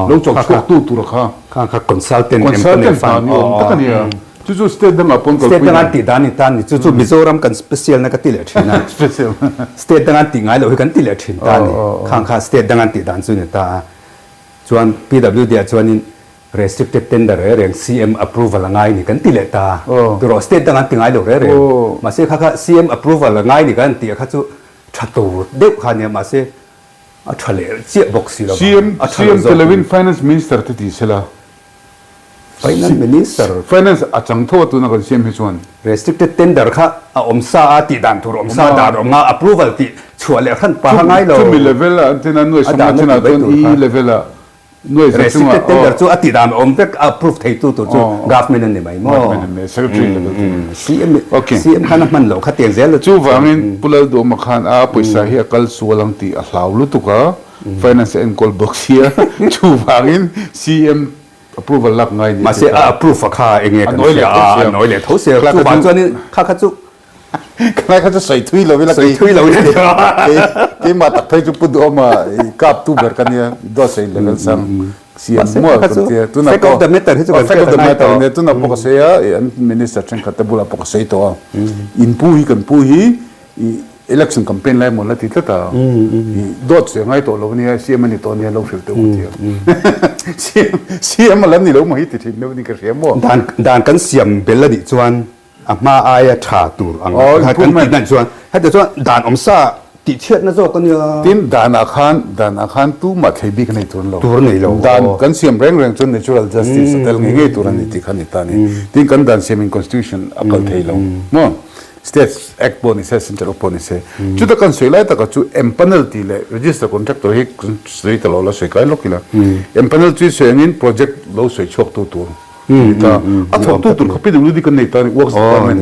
lo chawk chhuak tu tur kha kha kha consultant consultant hna ni awm tak a nia chu chu state dangah pawn kalpui state dangah tih dan ni tan ni chu chu Mizoram kan special na ka ti leh thin a special state dangah tih ngai loh hi kan ti leh thin ta ni khang kha state dangah tih dan chu ni ta a chuan PWD ah chuanin Restricted tender reng reng CM approval a ngai ni kan ti leh ta. Turaw state dang an ti ngai lo reng reng. Mahse kha kha CM approval a ngai ni kan tih kha chu tha tur deuh kha nia mahse a tha leh chiah bawk si lo va. CM CM te lovin Finance Minister te ti sela. Finance Minister. Finance a chang tho a tuna kan siam hi chuan. Restricted tender kha a awm sa a tih dan tur awm sa dan awm nga approval tih chhuah leh hran paha ngai lo. Chumi level ah an tina nuai sawmna chinah chuan E level ah nuai za chungah. Restricted tender chu a tih dan awm vek a approve thei tu tur chu government an ni mai maw. Government an ni secretary level chu. CM CM khan a hman loh kha tiang zel. Chuvangin Pu Lalduhawma khan a pawisa hi a kal sual ang tih a hlau lutuk a finance a enkawl bawk sia chuvangin CM Approval lak ngai ni Mahse a approve a kha enge kan hria a, a nawi leh tho sia. Chu vang chuanin kha kha chu Khalai kha chu sawi thui lo ila sawi thui lo ila kei keimah tak phei chu Pu Duhawma i kap tu ber ka nia dawt sawi level sang siam mual kan tia tuna pawh fact of the matter hi chu kan fact of the matter nia tuna pawh ka sawi a an minister thenkhat te bulah pawh ka sawi tawh a in pu hi kan pu hi I election campaign lai maw la ti tlat a, i dawt sawi ngai tawh lo ania, CM a ni tawh ania lo hrilh teh u ti a. CM CM a la ni lo maw hi ti thin deuh ni ka hria maw. Dan dan kan siam bel a nih chuan a hma aia tha tur ang kha kan tih dan chuan heti chuan dan awm sa tih chhiatna zawk a nia. Tin danah khan danah khan tumah thlei bik a nei tur lo. Tur a nei lo. Dan kan siam reng reng chuan natural justice a tel ngei ngei tur a ni tih kha a ni ta a ni. Tin kan dan siamin constitution a kal thei lo maw. State Act pawh ni se, Central Act pawh ni se. Chuta kan sawi lai takah chu empanel tih leh register contractor hi kan sawi ta lo la, sawi kai lawk ila. Empanel chu i sawi angin project lo sawi chhuak tu tur a ni ta. A thawktu tur kha PWD kan nei ta a ni, Works Department.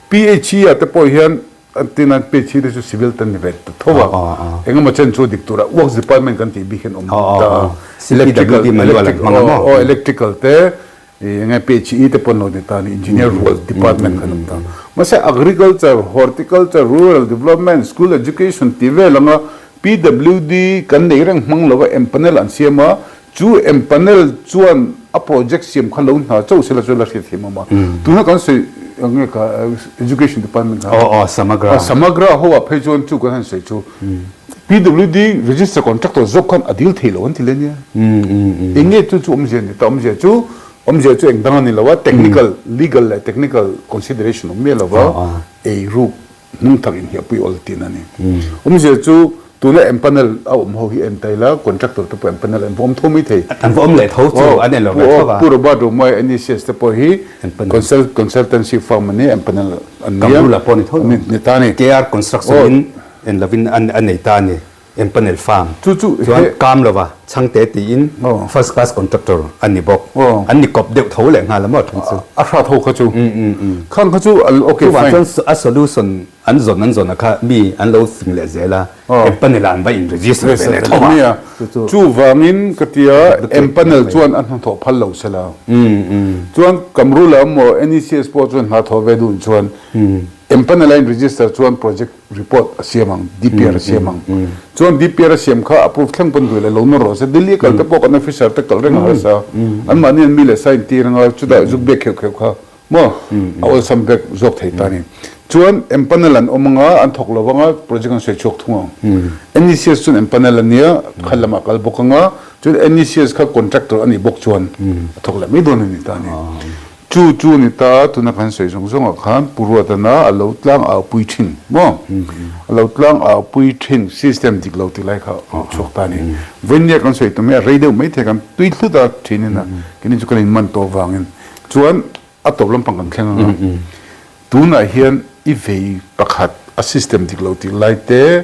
PHE ah te pawh hian an tin a, PHE te chu civil te an ni ve ta tho a. Engemaw chen chu dik turah Works Department kan tih bik hian awm ta a. Electrical, electrical te Enge PHE te pawn lo ni ta ni engineer rual department khan awm ta. Mahse agriculture, horticulture, rural development, school education tih vel anga PWD kan nei reng hmang lova empanel an siam a, chu empanel chuan a project siam kha lo hna chauh sela chu la hriat thiam awm a. Tuna kan sawi enge kha education department kha. Aw aw Samagra. Samagra ho ah phei chuan chu kan han sawi chu PWD register contractor zawk khan a dil thei lo an ti le nia. Eng nge chu chu awmzia ni ta? Awmzia chu awmzia chu eng dang a ni lo a, technical, legal leh technical consideration awm miah lo va, ei ruk hnung tak inhniahpui awl tihna a ni. Awmzia chu tuna empanel a awm ho hi en ta ila, contractor te pawh empanel an va awm tho mai thei. An va awm leh tho chu an en lo ve tho va. Pu Robert Romai NECS te pawh hi consultancy firm a ni, empanel an nia. Kamrula pawh ni tho lo. Ni ta a ni. KR Construction in En lovin a nei ta a ni. Empanel farm chuan kam lova chhangte tiin first class contractor a ni bawk. An ni kawp deuh tho leh nghal a maw then chu. A hrat ho kha chu. Khang kha chu ok fine. Chuvang chuan a solution an zawn an zawn a kha mi an lo fing leh zel a. Empanel ah an va in register ve leh tho a. Chuvangin ka tia empanel chuan a hnathawh phal lo sela. Chuan Kamrula emaw NECS pawh chuan hnathawh ve duh chuan empanel a in register chuan project report a siam ang, DPR a siam ang. Chuan DPR a siam kha approve thleng pawn duh leh lo nawr rawh se. Delhi a kal te pawh kan officer te kal reng a harsa. Anmahni an mi leh sa intir anga chutah zuk biak kheuh kheuh kha maw a awlsam vek zawk thei ta a ni. Chuan empanel an awm anga an thawk lo anga project an sawi chhuak thung ang. NECS chuan empanel a nia kha lamah kal bawk anga chuan NECS kha contractor a nih bawk chuan a thawk leh mai dawn a ni ta a ni. Chu chu ni ta, tuna kan sawi zawng zawngah khan Pu Ruatana a lo tlang au pui thin maw? A lo tlang au pui thin system dik lo ti lai kha a chhuak ta a ni. Vawinia kan sawi tum hi a rei deuh mai thei kan tui hlut a thin in a, keini chu kan in man tawh vangin chuan a tawp lampang kan thleng ang a. Tunah hian i vei pakhat a system dik lo tih lai te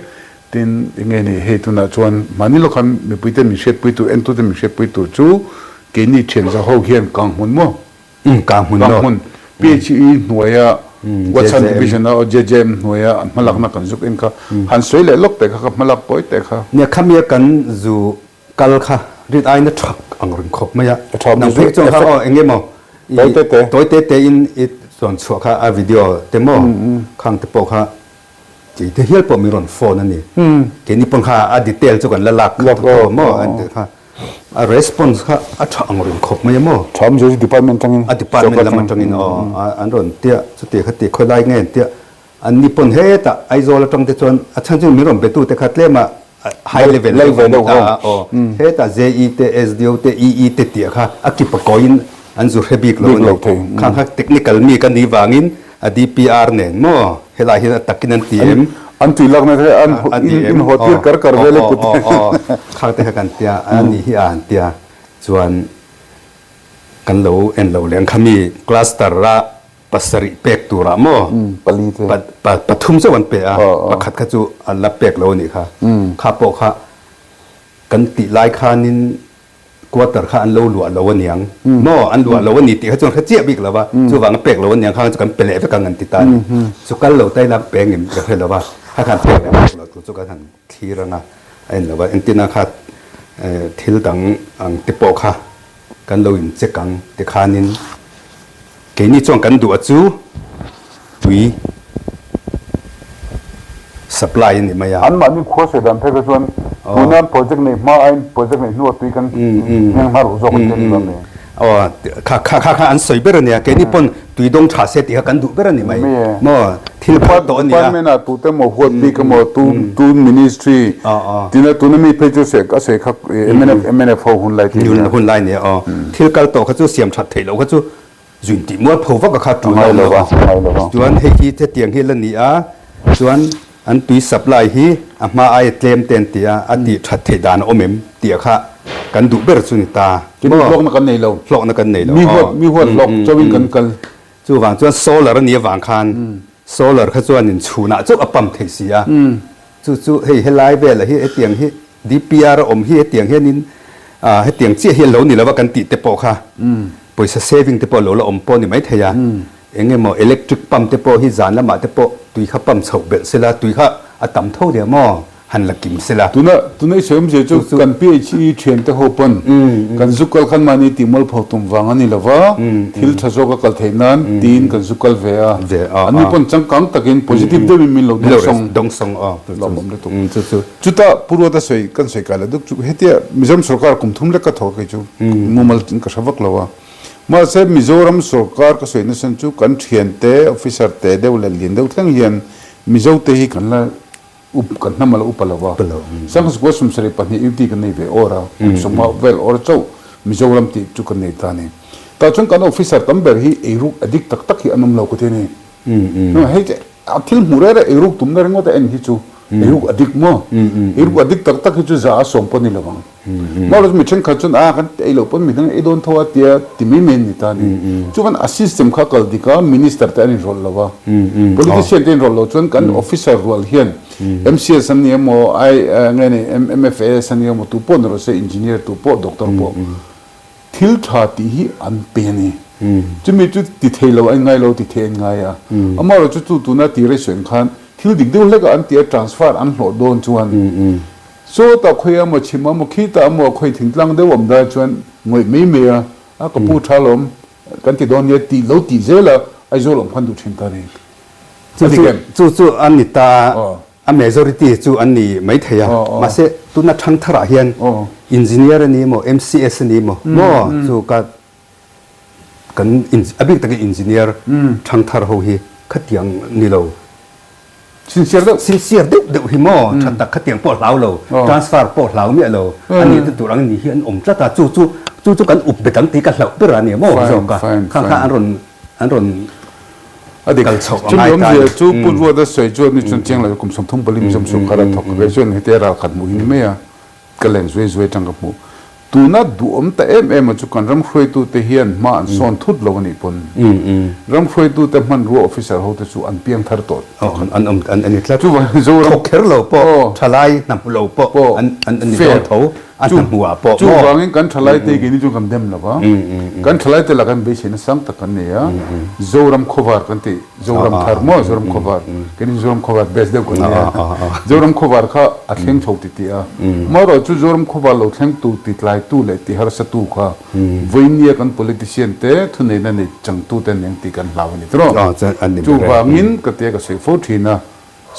tin enge ni hei tunah chuan mahni lawk khan mipui te min hriatpui tur entu te min hriatpui tur chu Keini thianza ho hian Kanghmun maw? Umm, Kanghmun maw? Kanghmun, PHE hnuaia Watsan Division a JJM hnuaia an hmalakna kan zuk en kha han sawi leh lawk teh kha ka hmalak tawi teh kha. Nia khamia kan zu kal kha rin aina tha ang reng khawp mai a. Nang phei chuan kha aw eng emaw tawi te te tawi te te in i chuan chhuah kha a video te maw khang te pawh kha Tih te hial pawh min rawn phone a ni. Keini pawn kha a detail chu kan la lak khat tawh maw an tih kha. A response kha a tha ang reng khawp mai a maw. Tha awm zia chu department atangin. A department lam atangin aw an rawn tia chuti kha ti khawi lai nge an tia. An ni pawn hetah Aizawl atang te chuan a chhan chu min rawn be tu te kha tlem a high level deuh an ni ta a aw. Hetah JE te SDO te EE te tih kha a kip a kawiin an zu hre bik lo a ni. Khang kha technical mi ka nih vangin A DPR nen maw helai hian a takin an ti em? An tui lakna te an in haw tir kar kar vel e kut te. Khang te kha kan tia a nih hi a han tia chuan Kan lo en lo leng kha mi cluster a pasarih pek turah maw pathum chauh an pe a, pakhat kha chu an la pek lo a nih kha. Kha pawh kha kan tih lai khanin quarter kha an lo luah lo aniang maw, an luah lo a ni tih kha chuan hre chiah bik lo va, chuvang a pek lo aniang kha chu kan pe leh vek ang an ti ta a ni. Chu kal lo ta ila peng em ka hre lo va, kha khan pek leh pek lo tur chu kan han thlir ang a, a en lo va, entina kha thil dang ang te pawh kha Kan lo in check ang tikhanin keini chuan kan duh a chu tui supply a ni mai a. Anmahni khua sawi dan phei kha chuan tuna project neih hma aiin project neih hnuah tui kan hmeng hma ruh zawk an ti a ni lo mi? Aw kha kha kha an sawi ber a nia keini pawn tui dawng tha se tih kha kan duh ber a ni mai maw thil phal tawh a nia. Department ah tute emaw huat bik emaw tu tu ministry tina tuna mi phei chu a sawi kha mnf mnf ho hun lai tih nia. Hun lai nia aw thil kal tawh kha chu siam that theih loh kha chu zuin tih mual pho vak a kha tul a awm lo va chuan hei hi hetiang hi la ni a chuan an tui supply hi a hma aia tlem te an ti a a tih that theih dan a awm em tih a kha kan duh ber chu ni ta. Hlawkna kan nei lo. Hlawkna kan nei lo. Mi huat mi huat hlawk chauhin kan kal. Chuvang chuan solar a nih avang khan solar kha chuanin chhunah chauh a pump theih si a. Chu chu hei helai velah hi hetiang hi DPR a awm hi hetiang hianin hetiang chiah hi a lo ni lova kan tih te pawh kha pawisa saving te pawh a lo la awm pawh a ni maithei a. Eng emaw electric pump te pawh hi zan lamah te pawh tui kha pump chhoh belh sela tui kha a tam tho nia maw? han la kim sela. Tuna tuna i sawi awmzia chu kan PHE thian te ho pawn kan zu kal khan mahni tih mualpho tum vang a ni lova, thil tha zawk a kal theih nan tiin kan zu kal ve a, anni pawn changkang takin positive deuhin min lo dawngsawng dawngsawng aw lawmawm lutuk. Chuta Pu Ruata sawi kan sawi kai la duk chu hetia Mizoram sorkar kum thum lek ka thawk a kei chu mumal ka hre vak lo a, mahse Mizoram sorkar ka sawi nasa chu kan thiante officer te deuh leh lian deuh thleng hian Mizo te hi kan la Up kan hnam a lo upa lo va, Sangha 72 UT kan nei ve awr a, kum sawmnga vel awr chauh Mizoram tih chu kan nei ta a ni. Tah chuan kan officer tam ber hi eiruk addict tak tak hi an awm lo ka ti a ni. Hei a thil hmuh reh reh eiruk tumna ringawt a en hi chu eiruk addict maw? Eiruk addict tak tak hi chu za a sawm pawh a ni lo ang. Marawh chu mi thenkhat chuan a kan ei loh pawn midang ei dawn tho a tia ti mai mai an ni ta a ni. Chuan a system kha kal dik a, minister te an inrawlh lo a, politician te inrawlh lo chuan kan officer rual hian MCS an ni emaw, I nge ni MFAS an ni emaw tu pawh ni rawh se, engineer tu pawh, doctor pawh thil tha tih hi an pe a ni. Chumi chu ti thei lo a in ngai lo, ti thei a in ngai a. Amaherawhchu chu tuna ti rei sawi ang khan thil dik deuh hlek a an ti a transfer an hlawh dawn chuan Saw ta khawi a maw chhim a maw khi ta a maw khawi thingtlang deuh awm dai chuan ngawih mai mai a, a ka pu tha lawm kan ti dawn nia tih lo tih zel a Aizawl awm khan duh thin ta ni. Chu chu chu an ni ta a, a majority chu an ni mai thei a, mahse tuna thangtharah hian engineer a ni maw MCS a ni maw maw chu ka kan a bik takin engineer thangthar ho hi khatiang ni lo. Sincere deuh. Sincere deuh deuh hi maw tha tak khatiang pawh hlau lo, transfer pawh hlau miah lo a nih te tur ang ni hi an awm tlat a, chu chu chu chu kan up bet ang tih ka hlauh ber a ni maw zawk a, khang kha an rawn an rawn kal chhoh a ngai ta a ni. Chu Pu Ruata sawi chuan ni chuan chiang lo kum 34 Mizoram sorkar a thawk ka kei chuan heti a ralkhat hmuh hi ni mai a. Ka len zuai zuai tang ka hmuh. Tuna duhawm ta em em a chu kan ram hruaitute hian hma an sawn thut lo a nih pawn ram hruaitute hmanrua officer hote chu an piang thar tawh an awm an ni tlat. Chuvangin Zoram thawk kher lo pawh thalai hna hmu lo pawh an an ni dawn tho a hna hmuh ah pawh maw. Chuvangin kan thalaite keini chu kan dem lo va, kan thalaite lakah hian beiseina sang tak kan nei a, Zoram khawvar kan tih Zoram thar maw Zoram khawvar keini Zoram khawvar best deuh kan nia Zoram khawvar kha a thleng chho ti tih a amaherawh chu Zoram khawvar lo thleng tu ti tlai tu leh ti harsa tu kha vawinia kan politician te thuneihna nei chang tu te nen tih kan hlau a ni tawh chuvangin ka tia ka sawi fo thin a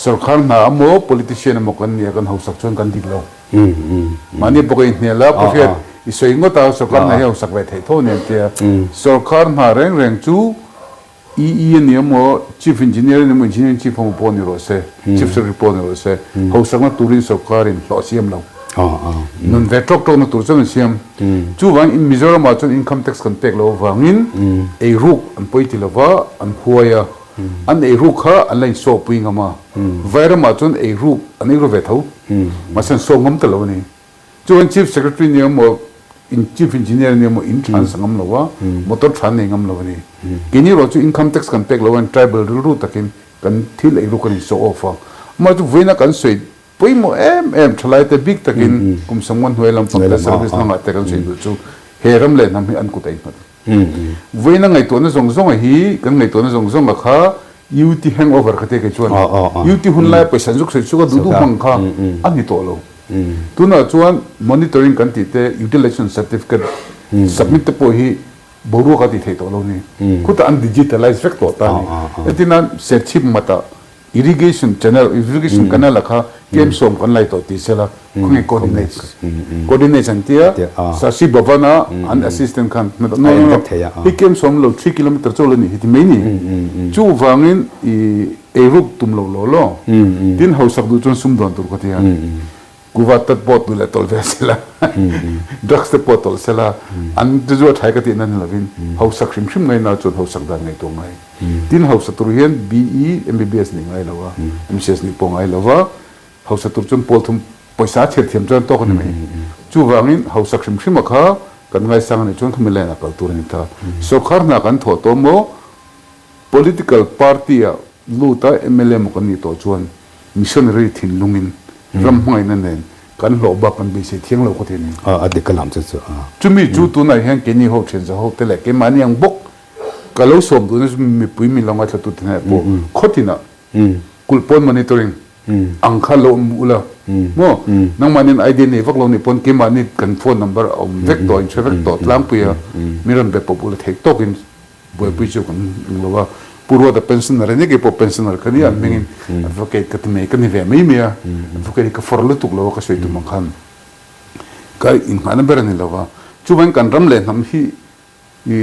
sorkar hna emaw politician emaw kan nia kan hausak chuan kan dik lo mahni bawk a inhnial a Pu Hriat i sawi ngawt a sorkar hna hi hausak ve theih tho nen tia sorkar hna reng reng chu EE a ni emaw, Chief Engineer a ni emaw, Engineering Chief emaw pawh ni rawh se, Chief Secretary pawh ni rawh se, hausakna turin sorkarin hlawh a siam lo. Nun ve tawk tawkna tur chuan an siam. Chuvangin Mizoramah chuan income tax kan pek loh avangin eiruk an pawi ti lova, an huai a, an eiruk kha an la insawhpui ngam a. Vairamah chuan eiruk an eiru ve tho, mahse an sawh ngam ta lo a ni. Chuan Chief Secretary ni emaw, In chief engineer nia maw in than sa ngam lo a, motor than nei ngam lo a ni. Keini erawh chu income tax kan pek lo a, tribal rilru takin kan thil ei ruk a ni show off a. Amah chu vawiina kan sawi pawimawh em em thalai te bik takin kum sawmngaw hnuai lampang te service hnangah te kan sawi duh chu he ram leh hnam hi an kut a innghat. Vawiina ngaihtuahna zawng zawnga hi kan ngaihtuahna zawng zawnga kha UT hangover kha te kei chuan UT hun laia pawisa an zuk sawi chhuak a duh duh hmang kha a ni tawh lo. Tunah chuan monitoring kan tih te utilization certificate submit te pawh hi boruak a ti thei tawh lo ni. Khutah an digitalize vek tawh ta a ni. Entirnan Serchhip mata Irrigation channel, irrigation canal a kha kem sawm kan lai tawh tih sela khawnge coordinates coordinates an tia Sasi Bhavan a an assistant khan no no no hi kem sawm lo 3 kilometer chaw la ni hi ti mai ni chuvangin i eiruk tum lo law law tin hausak duh chuan sum dawn tur ka tia. Kuva tat pawh tu leh tawlh ve sela, drugs te pawh tawlh sela, an chu a thai ka tihna ni lovin hausak hrim hrim ngaina chuan hausak dan ngaihtuah ngai. Tin hausa tur hian BE, MBBS nih ngai lo a, MCS nih pawh ngai lo va, hausa tur chuan pawl thum pawisa a chhiar thiam chuan tawk a ni mai. Chuvangin hausak hrim hrim a kha kan ngaisang a nih chuan khami line ah kal tur a ni ta. Sawrkhar hna kan thawh tawh maw? Political party ah lut a mla maw kan nih tawh chuan missionary thinlungin ram hmangaihna nen kan hlawh bak kan beisei thiang lo khawt hi a ni. A dik a lam chu chu a. Chumi chu tunah hian keini ho thian za ho te leh keimahni ang bawk ka lo sawm duhna chu mipui min lo ngaithla tute hnenah pawh khawtinah kulh pawn monitoring ang kha lo awm ula maw nangmahniin idea nei vak lo nih pawn keimahni kan phone number a awm vek tawh inhre vek tawh tlangpui a min rawn be pawp ula theih tawkin Buaipui chu kan eng lo a, Pu Ruata pensioner a nia, keipawh pensioner ka nia, an hmingin advocate ka ti mai, ka ni ve mai mai a, advocate hi ka fawr lutuk lo a ka sawi tum ang khan ka inngahna ber a ni lo va, chuvangin kan ram leh hnam hi i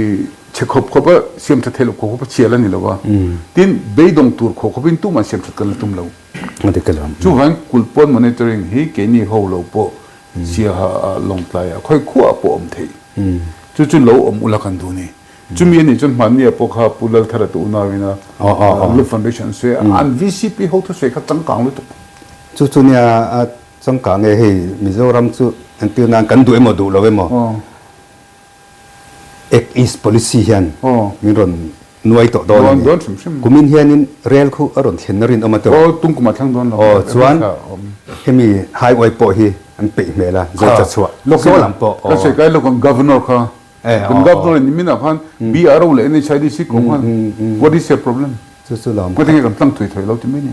chhe khawp khawp a siam tha thei lo khawp khawp a chhial a ni lo va, tin beidawng tur khawp khawpin tumah siam that kan la tum lo. Chuvangin kulhpawn monitoring hi keini ho lo pawh Siaha ah Lawngtlai ah khawi khuaah pawh awm theih chu chu lo awm ula kan duh a ni. Chumi a nih chuan hmanni ah pawh kha Pu Lalthara te unauin a Loop Foundation an sawi a, an VCP ho thusawi kha changkang lutuk. Chu chu nia a changkang e hei Mizoram chu entir nan kan duh emaw duh lo emaw Act East Policy hian min rawn nuai tawh dawn a ni. Kumin hianin rel khu a rawn thlenna rinawm a tawh. Aw, tung kum a thleng dawn lo. Aw, chuan hemi highway pawh hi an peih hmel a, zawt chhuah saw lam pawh. Ka sawi kai lawk ang Governor kha. Kan Governor in niminah khan BRO leh NHIDC ko khan what is your problem? Chu chu lawm. Ngatinge kan tlang thui thui lo ti mai ni.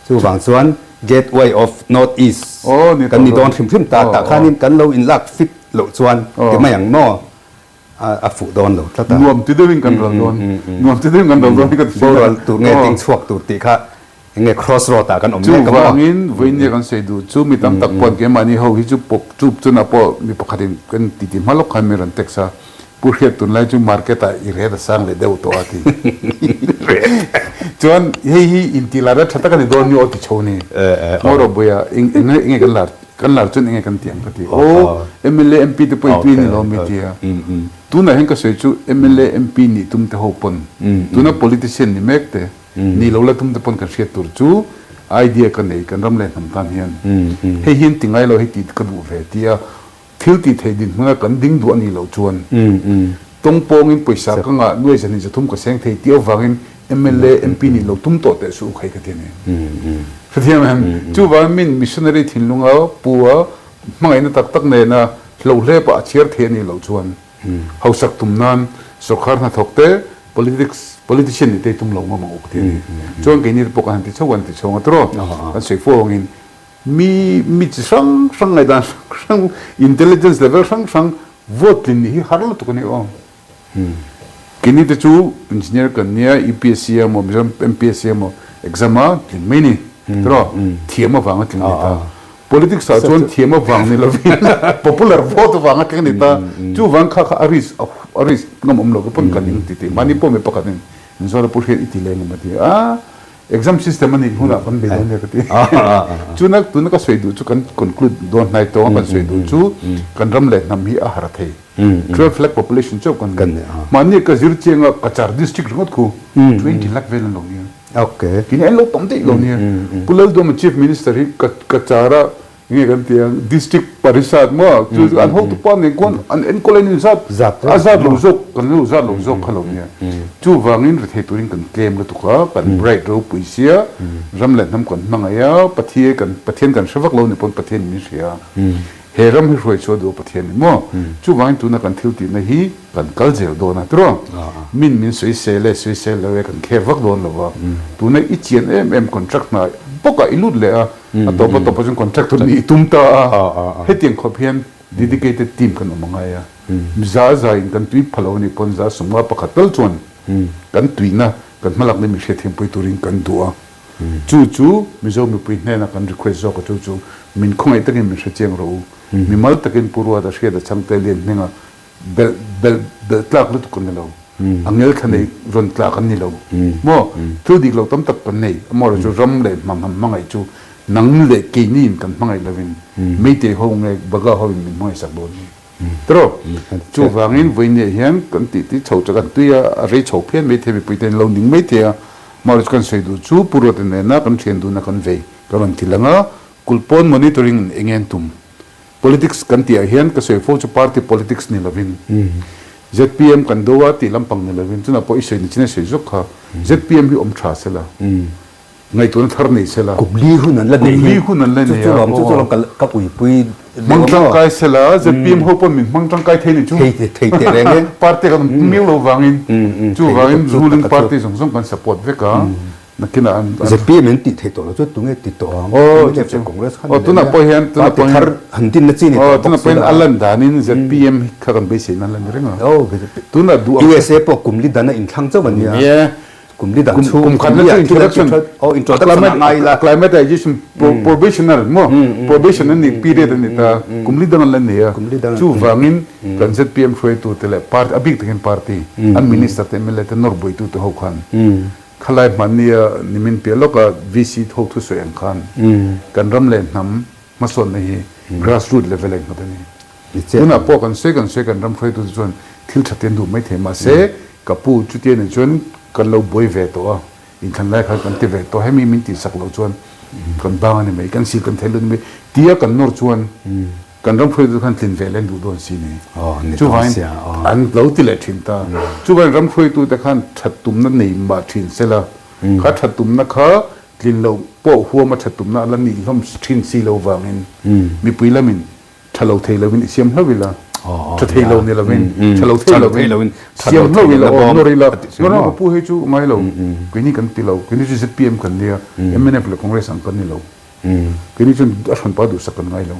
Chuvang chuan Gateway of North East kan ni dawn hrim hrim ta, tah khanin kan lo inlak fit loh chuan ti mai ang maw? A fuh dawn lo tlat a. Nuam ti deuhin kan ral dawn. Nuam ti deuhin kan ral dawn hi ka ti thin a. Boral tur nge ding chhuak tur tih kha eng nge cross road ah kan awm mek a maw? Chuvangin vawiin kan sawi duh chu mi tam tak pawh keimahni ho hi chu pawp chup chunah pawh mi pakhatin kan titi hma lawk khan mi rawn text a, Pu Hriat tunlai chu market ah i ret a sang leh deuh tawh a ti. Chuan hei hi intihlarna tha tak a ni dawn ni aw ti chho ni. Ngaw Buaia eng enge kan lar Kan lar chuan enge kan ti ang ka ti. Aw, mla, MP te pawh i tui a ni lo mi tia. Tunah hian ka sawi chu mla, MP nih tum te ho pawn, tuna politician ni mek te, nih lo la tum te pawn kan hriat tur chu idea ka nei kan ram leh hnam tan hian. Hei hian ti ngai lo hei ti ka duh ve tia thil tih theih dinhmuna kan ding duh a nih loh chuan tawngpawngin pawisa ka ngah nuai zahnih zathum ka seng thei tih avangin mla, MP nih lo tum tawh teh suh u khai ka ti a ni. Hrethiam em? Chuvangin min missionary thinlunga pu a hmangaihna tak tak nena hlohlep ah a chhiar thei a nih loh chuan hausak tum nan sawrkar hnathawk te politics politician nih te tum lo ngam ang u ka ti a ni. Chuan keini te pawh kan han ti chho kan ti chho ang a tiraw? Kan sawi fo angin mi mi chi hrang hrang ngaihdan hrang hrang intelligence level hrang hrang vote tlin nih hi har lutuk a ni aw. Keini te chu engineer kan nia UPSC emaw Mizoram MPSC emaw exam a tling mai ni tiraw thiam avanga tling ni ta politics ah chuan thiam avang ni lovin popular vote avanga tling ni ta chuvang kha kha a risk a risk ngam awm lo ka pawn kan ing ti tih mahni pawh mi pakhat in Mizoram pu hriat i ti leng awm a ti a Exam system a nih hunah kan bei dawn nia ka ti. Chuna tuna ka sawi duh chu kan conclude dawn hnai tawng a kan sawi duh chu kan ram leh hnam hi a har thei. 12 lakh population chauh kan ni. Mahni ka zir chiang a Cachar district ringawt khu 20 lakh vel an lo nia. Kini an lo tam daih lo nia. Pu Lalduama Chief Minister hi Cachar a. Nge kan ti ang District Parishad maw chu chu an hotu pa nen khuan an enkawl a in zat a zat lo zawk kan lo zat lo zawk kha lo nia. Chuvangin rethei turin kan tlem lutuk a, kan bright ropui sia, ram leh hnam kan hmangaih a, Pathian kan Pathian kan hre vak lo ni pawn Pathian min hria a. He ram hi hruai chhuah duh a Pathian ni maw? Chuvangin tuna kan thil tihna hi kan kal zel dawn a tiraw? Min min sawisel e sawisel lo e kan kher vak dawn lo va. Tuna i chian em em contract hna bawkah i lut leh a, a tawp a tawp ah chuan contract tur nih i tum ta a. Hetiang khawp hian dedicated team kan awm a ngai a. Za za in kan tui pha lo a nih pawn za sumnga pakhat tal chuan kan tuihna kan hmalakna mi hriatthiampui turin kan duh a. Chu chu Mizo mipui hnena kan request zawk a chu chu min khawngaih takin min hrechiang rawh u. Mimal takin Pu Ruata hriat a changte lian hminga belh belh belh tlak lutuk kan ni lo. A ngel thla nei rawn tla kan ni lo. Maw? Thil dik lo tam tak kan nei. Amaherawhchu chu ram leh hmang han hmangaih chu nang leh keiniin kan hmangaih lovin Meitei ho nge Baga hoin min hmangaih sak dawn ni. Tiraw? Chuvangin vawinia hian kan tih tih chho chu kan tui a, a rei chho phian maithei mipui ten lo ning maithei a. Amaherawhchu chu kan sawi duh chu Pu Ruata nena kan thian duna kan vei kan rawn ti lang a, kulhpawn monitoring in eng en tum? Politics kan tih ah hian ka sawi fo chu party politics ni lovin zpm kan do a tih lampang ni lovin chunah pawh i sawi ni chin a sawi zawk kha zpm hi awm tha sela ngaihtuahna thar nei sela Kum li hun an la nei hi kum li hun an la nei a chu chu lawm ka uipui hmang tangkai sela zpm ho pawn min hmang tangkai thei ni chu thei thei teh reng e party kan awm miau lo vangin chuvangin ruling party zawng zawng kan support vek a. Nakinah an an. ZPM in tih theih tawh lo chu tunge ti tawh ang? Aw chu chu. Congress khan Aw tunah pawh hian tunah pawh hian thar han din na chi ni tawh bawk si la. Aw tunah pawh hian a lan danin ZPM hi kha kan beisei nan la ni reng a. Aw tunah duh ang. USA pawh kum li dan a inthlang chauh a nia. Nia. Kum li dan chhung kum khat na chu introduction. Aw introduction a ngai la. Acclimatization probationer maw probation an nih period a ni ta kum li dang an la nei a. Chuvangin kan ZPM hruaitu te leh party a bik takin party an minister te mla te nawr buaitu te ho khan Khalai hmannia nimin piah lawka VC tho thusawi ang khan kan ram leh hnam hmasawnna hi grass root level a innghat a ni. Tunah pawh kan sawi kan sawi kan ram hruaitute chuan thil tha te an duh maithei mahse ka pu chutia nih chuan kan lo buai ve tawh a, inthlan lai khan kan ti ve tawh hemi min tihsak loh chuan kan bang a ni mai, kan sil kan thei lo a ni mai tia kan nawr chuan Kan ram hruaitu khan tlin ve len duh dawn si ni. Chuvangin an lo ti leh thin ta. Chuvangin ram hruaitute khan that tumna nei mah thin sela, kha that tumna kha tlin loh pawh huama that tumna a la nih hlawm thin si lo vangin mipui lamin tha lo thei lovin i siam hlauh ila, tha thei lo ni lovin, tha lo thei lovin siam hlauh ila aw nawr ila, nawr ila ka pu hei chu ngai lo, keini kan ti lo, keini chu zpm kan nia, mnf leh Congress ang kan ni lo. Keini chuan a hranpa duhsak kan ngai lo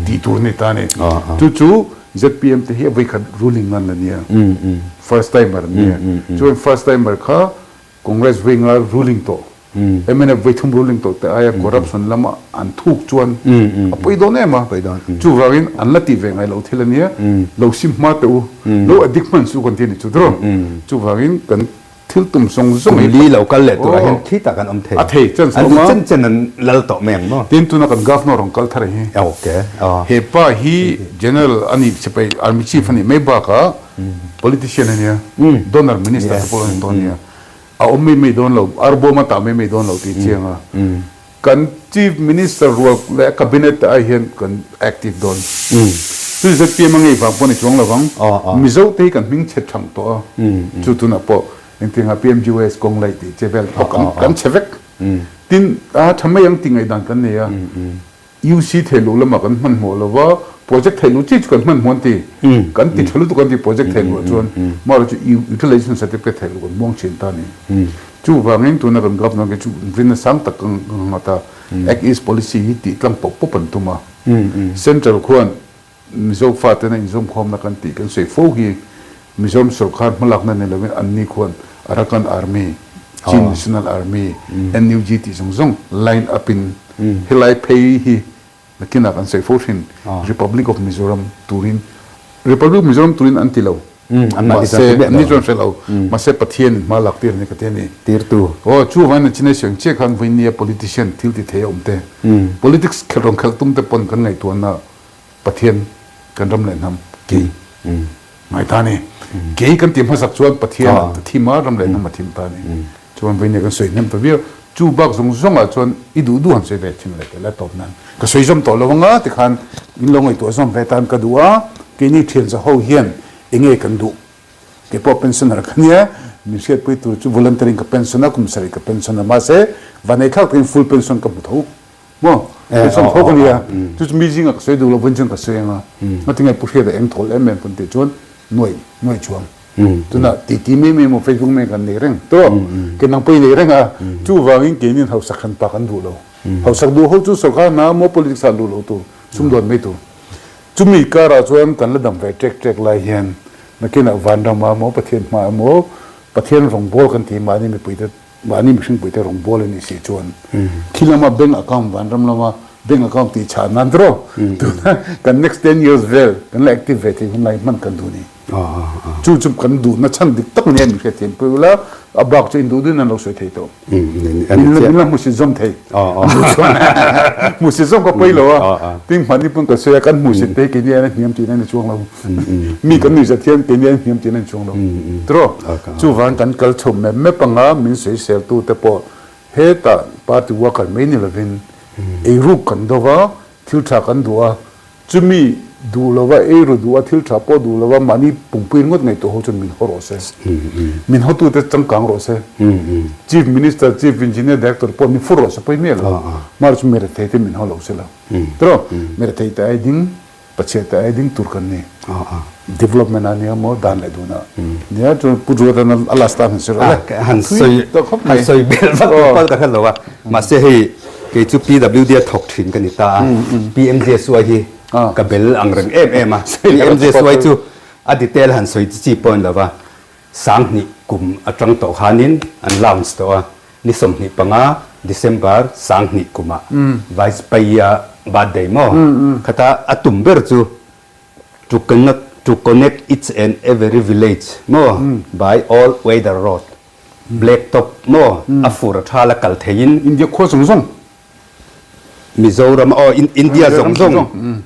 tih tur a ni ta a ni. Chu chu zpm te hi a vawikhat ruling ngan la nia, first timer an nia. Chuan first timer kha Congress vawi nga ruling tawh, mnf vawi thum ruling tawh te aia corruption lama an thuk chuan a pawi dawn em a. Chuvangin an la tih ve ngai lo thil a nia, lo sim hma teh u, lo addict hman suh kan ti a ni chu tiraw. Chuvangin kan Thil tum zawng zawng hi. Kum li lo kal leh turah hian khi tak an awm thei. A thei chance a awm a. An duh chen chen an lal tawh mai ang maw? Tin tuna kan Governor rawn kal thar hi. Ok. He pa hi General a nih sipai Army Chief a nih mai bakah Politician a nia, Donor Minister te pawh a ni tawh a nia. A awm mai mai dawn lo, arbawm a tah mai mai dawn lo tih chiang a. Kan Chief Minister rual leh Cabinet te ai hian kan active dawn. Chu zpm a ngei vang pawh ni chuang lo vang. Mizo te hi kan hming chhe thang tawh a, chu tunah pawh engtiangah PMGYS kawng laih tih che vel pawh kan chhe vek. Tin, a tha mai ang tih ngaihdan kan nei a. UC theiluh lamah kan hmanhmawh lo va, project theiluh chi chu kan hmanhmawh an ti. Kan ti tha lutuk an ti project theiluh ah chuan marawh chu utilization certificate theiluh kan muang thin ta a ni. Chuvangin tuna kan governor khi chu rinna sang tak ka nghat a, Act East policy hi tih tlang pawp pawp an tum a. Central khuan Mizo fatena inzawmkhawmna kan tih kan sawi fo hi Mizoram sorkar hmalakna ni lovin anni khuan Arakan Army, Chin National Army, NUG tih zawng zawng line up in helai phei hi nakinah kan sawi fo thin Republic of Mizoram turin Republic of Mizoram turin an ti lo mahse anni chuan hre lo mahse Pathian in hma lak tir a ni ka ti a ni. Tirtu. Aw chuvangin a chinai siang chiah khan vawinia politician thil ti thei a awm te politics khelh rawn khelh tum te pawn kan ngaihtuahna Pathian kan ram leh hnam kei ngai ta ni. Kei kan ti hmasak chuan Pathian a thim a, ram leh hnam a thim ta ni. Chuan vawinia kan sawi hnem ta viau. Chu bak zawng zawngah chuan i duh duh han sawi ve thin leh tel a tawp nan ka sawi zawm tawh lo anga tikhan in lo ngaihtuah zawm ve tan ka duh a, keini thianza ho hian enge kan duh? Kei pawh pensioner ka nia, min hriatpui tur chu voluntary in ka pension a, kum sarih ka pension a, mahse vanei thlak takin full pension ka hmu tho maw? Pension tho ka nia, chu chu mi zingah ka sawi duh lo vawn chuan ka sawi anga, ngatinge Pu Hriata eng thawl em em kan tih chuan nuai nuai chuang. Tunah titi mai mai emaw Facebook mai kan nei reng tawh, ke nang pawh i nei reng a, chuvangin keinin hausak hran pa kan duh lo. Hausak duh ho chu sorkar hna emaw politics ah luh loh tur, sumdawn mai tur. Chumi karah chuan kan la dam ve ṭek ṭek lai hian nakinah vanram ah emaw Pathian hma emaw Pathian rawngbawl kan ti mahni mipuite mahni mihringpuite rawngbawl a nih si chuan khi lama bank account vanram lama bank account tih chhah nan tawh tuna kan next 10 years vel kan la active ve thei hun lai hman kan duh a ni. Chu chu kan duhna chhan dik tak nia min hriatthiam pui ula, a bak chu induh duhin an lo sawi thei tawh. Min la hmusit zawm thei. Hmusit zawm ka pawi lo a, tin hmanni pawn ka sawi a, kan hmusit te hi keini aiin a hniam tihna a ni chuang lo. Mi kan nuihzat hian keini aiin hniam tihna a ni chuang lo. Tiraw? Chuvang kan kal chho mep mep anga min sawiseltu te pawh hetah party worker mai ni lovin eiruk kan do va, thil tha kan duh a, Chumi duh lova eiru duh a, thil tha pawh duh lova mahni pumpuin ngawt ngaihtuah ho chuan min haw rawh se. Min hawtute changkang rawh se. Chief Minister, Chief Engineer, Director pawh ni fur rawh se pawi miah lo. Mahse chu mi rethei te min haw lo se lo. Tiraw? Mi rethei te ai ding, pachhia te ai ding tur kan ni. Development a nia maw dan leh dun ah. Nia chuan Pu Jordan a last time han sawi rawh le. Han sawi han sawi bel vak tur pawh ka hre lo a. Mahse hei kei chu PWD a thawk thin ka ni ta a. PMJSY hi ka bel ang reng em em a. PMJSY chu a detail han sawi chi chi pawh a ni lo va. 2000 kum atang tawh khanin an launch tawh a. Ni 25 December 2000 kumah Vajpayee-a birthday maw? Khata a tum ber chu To connect to connect each and every village maw by all weather road black top maw a fur a tha la kal theiin. India khua zawng zawng. Mizoram aw India zawng zawng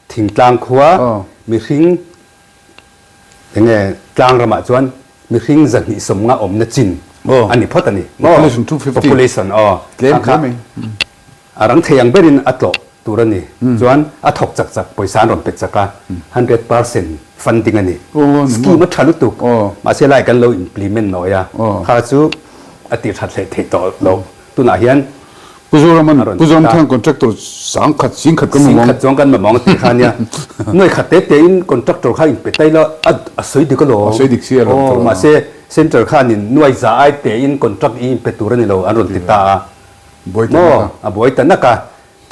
thingtlang khua mihring enge tlang ramah chuan mihring 250 awmna chin a ni phawt a ni maw Population 250 population aw tlem hle mai. A rang thei ang berin a tlawh tur a ni. Chuan a thawk chak chak, pawisa an rawn pe chak a, 100% funding a ni. Scheme a tha lutuk, mahse lai kan lo implement nawi a, kha chu a tih that hleh theih tawh loh. Tunah hian Pu Zoraman, Pu Zoramthang contractor 10,000, 10,000 kan mamawng. 10,000 chuang kan mamawng a tih kha nia. Nuai khat te te in contractor kha in pe tai la, a sawi dik alawm. A sawi dik si alawm. Mahse centre khanin nuai za ai te in contract i in pe tur a ni lo an rawn ti ta a. Buai ta nak a. A buai ta nak a,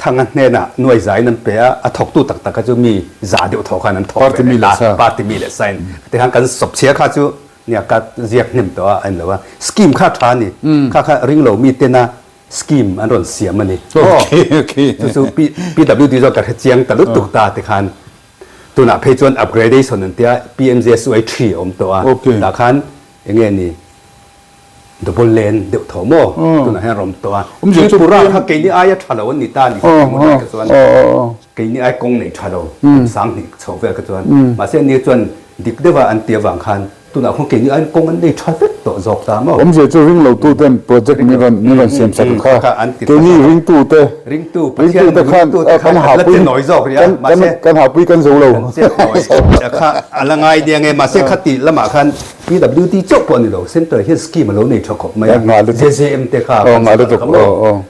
Thanga hnenah nuai za in an pe a, a thawktu tak tak kha chu mi za deuh thaw khan an thawk ve leh ta, party mi leh sa in. Tikhan kan sawp chhia kha chu nia ka ziak hnem tawh a, a ni lo a. Scheme kha a tha a ni, kha kha ring lo mi tena scheme an rawn siam a ni. Chu chu PWD zawk ka hre chiang ta lutuk ta tikhan tunah phei chuan upgradation an tia PMJSY three a awm tawh a, tah khan enge ni Double lane deuh tho maw? Tunah hian rawm tawh a. Tripura kha keini aia tha lo an ni ta a ni kha engemaw lai kha chuan keini ai kawng nei tha lo kum 2000 chho vel kha chuan mahse ani chuan dik deuha an ti avang khan tunah khawn keini aiin kawng an nei tha vek tawh zawk ta maw? Awmzia chu ring lo tu ten project min rawn min rawn siam sak kha keini ringtu te ringtu Pathian ringtu te khan kan la che nawi zawk rih a mahse kan hahpui kan zo lo kan che nawi kha a la ngai nia nge mahse khati lamah khan PWD chauh pawh a ni lo, Centre hian scheme a lo nei tha khawp mai a, JJM te kha kan sawi kha maw?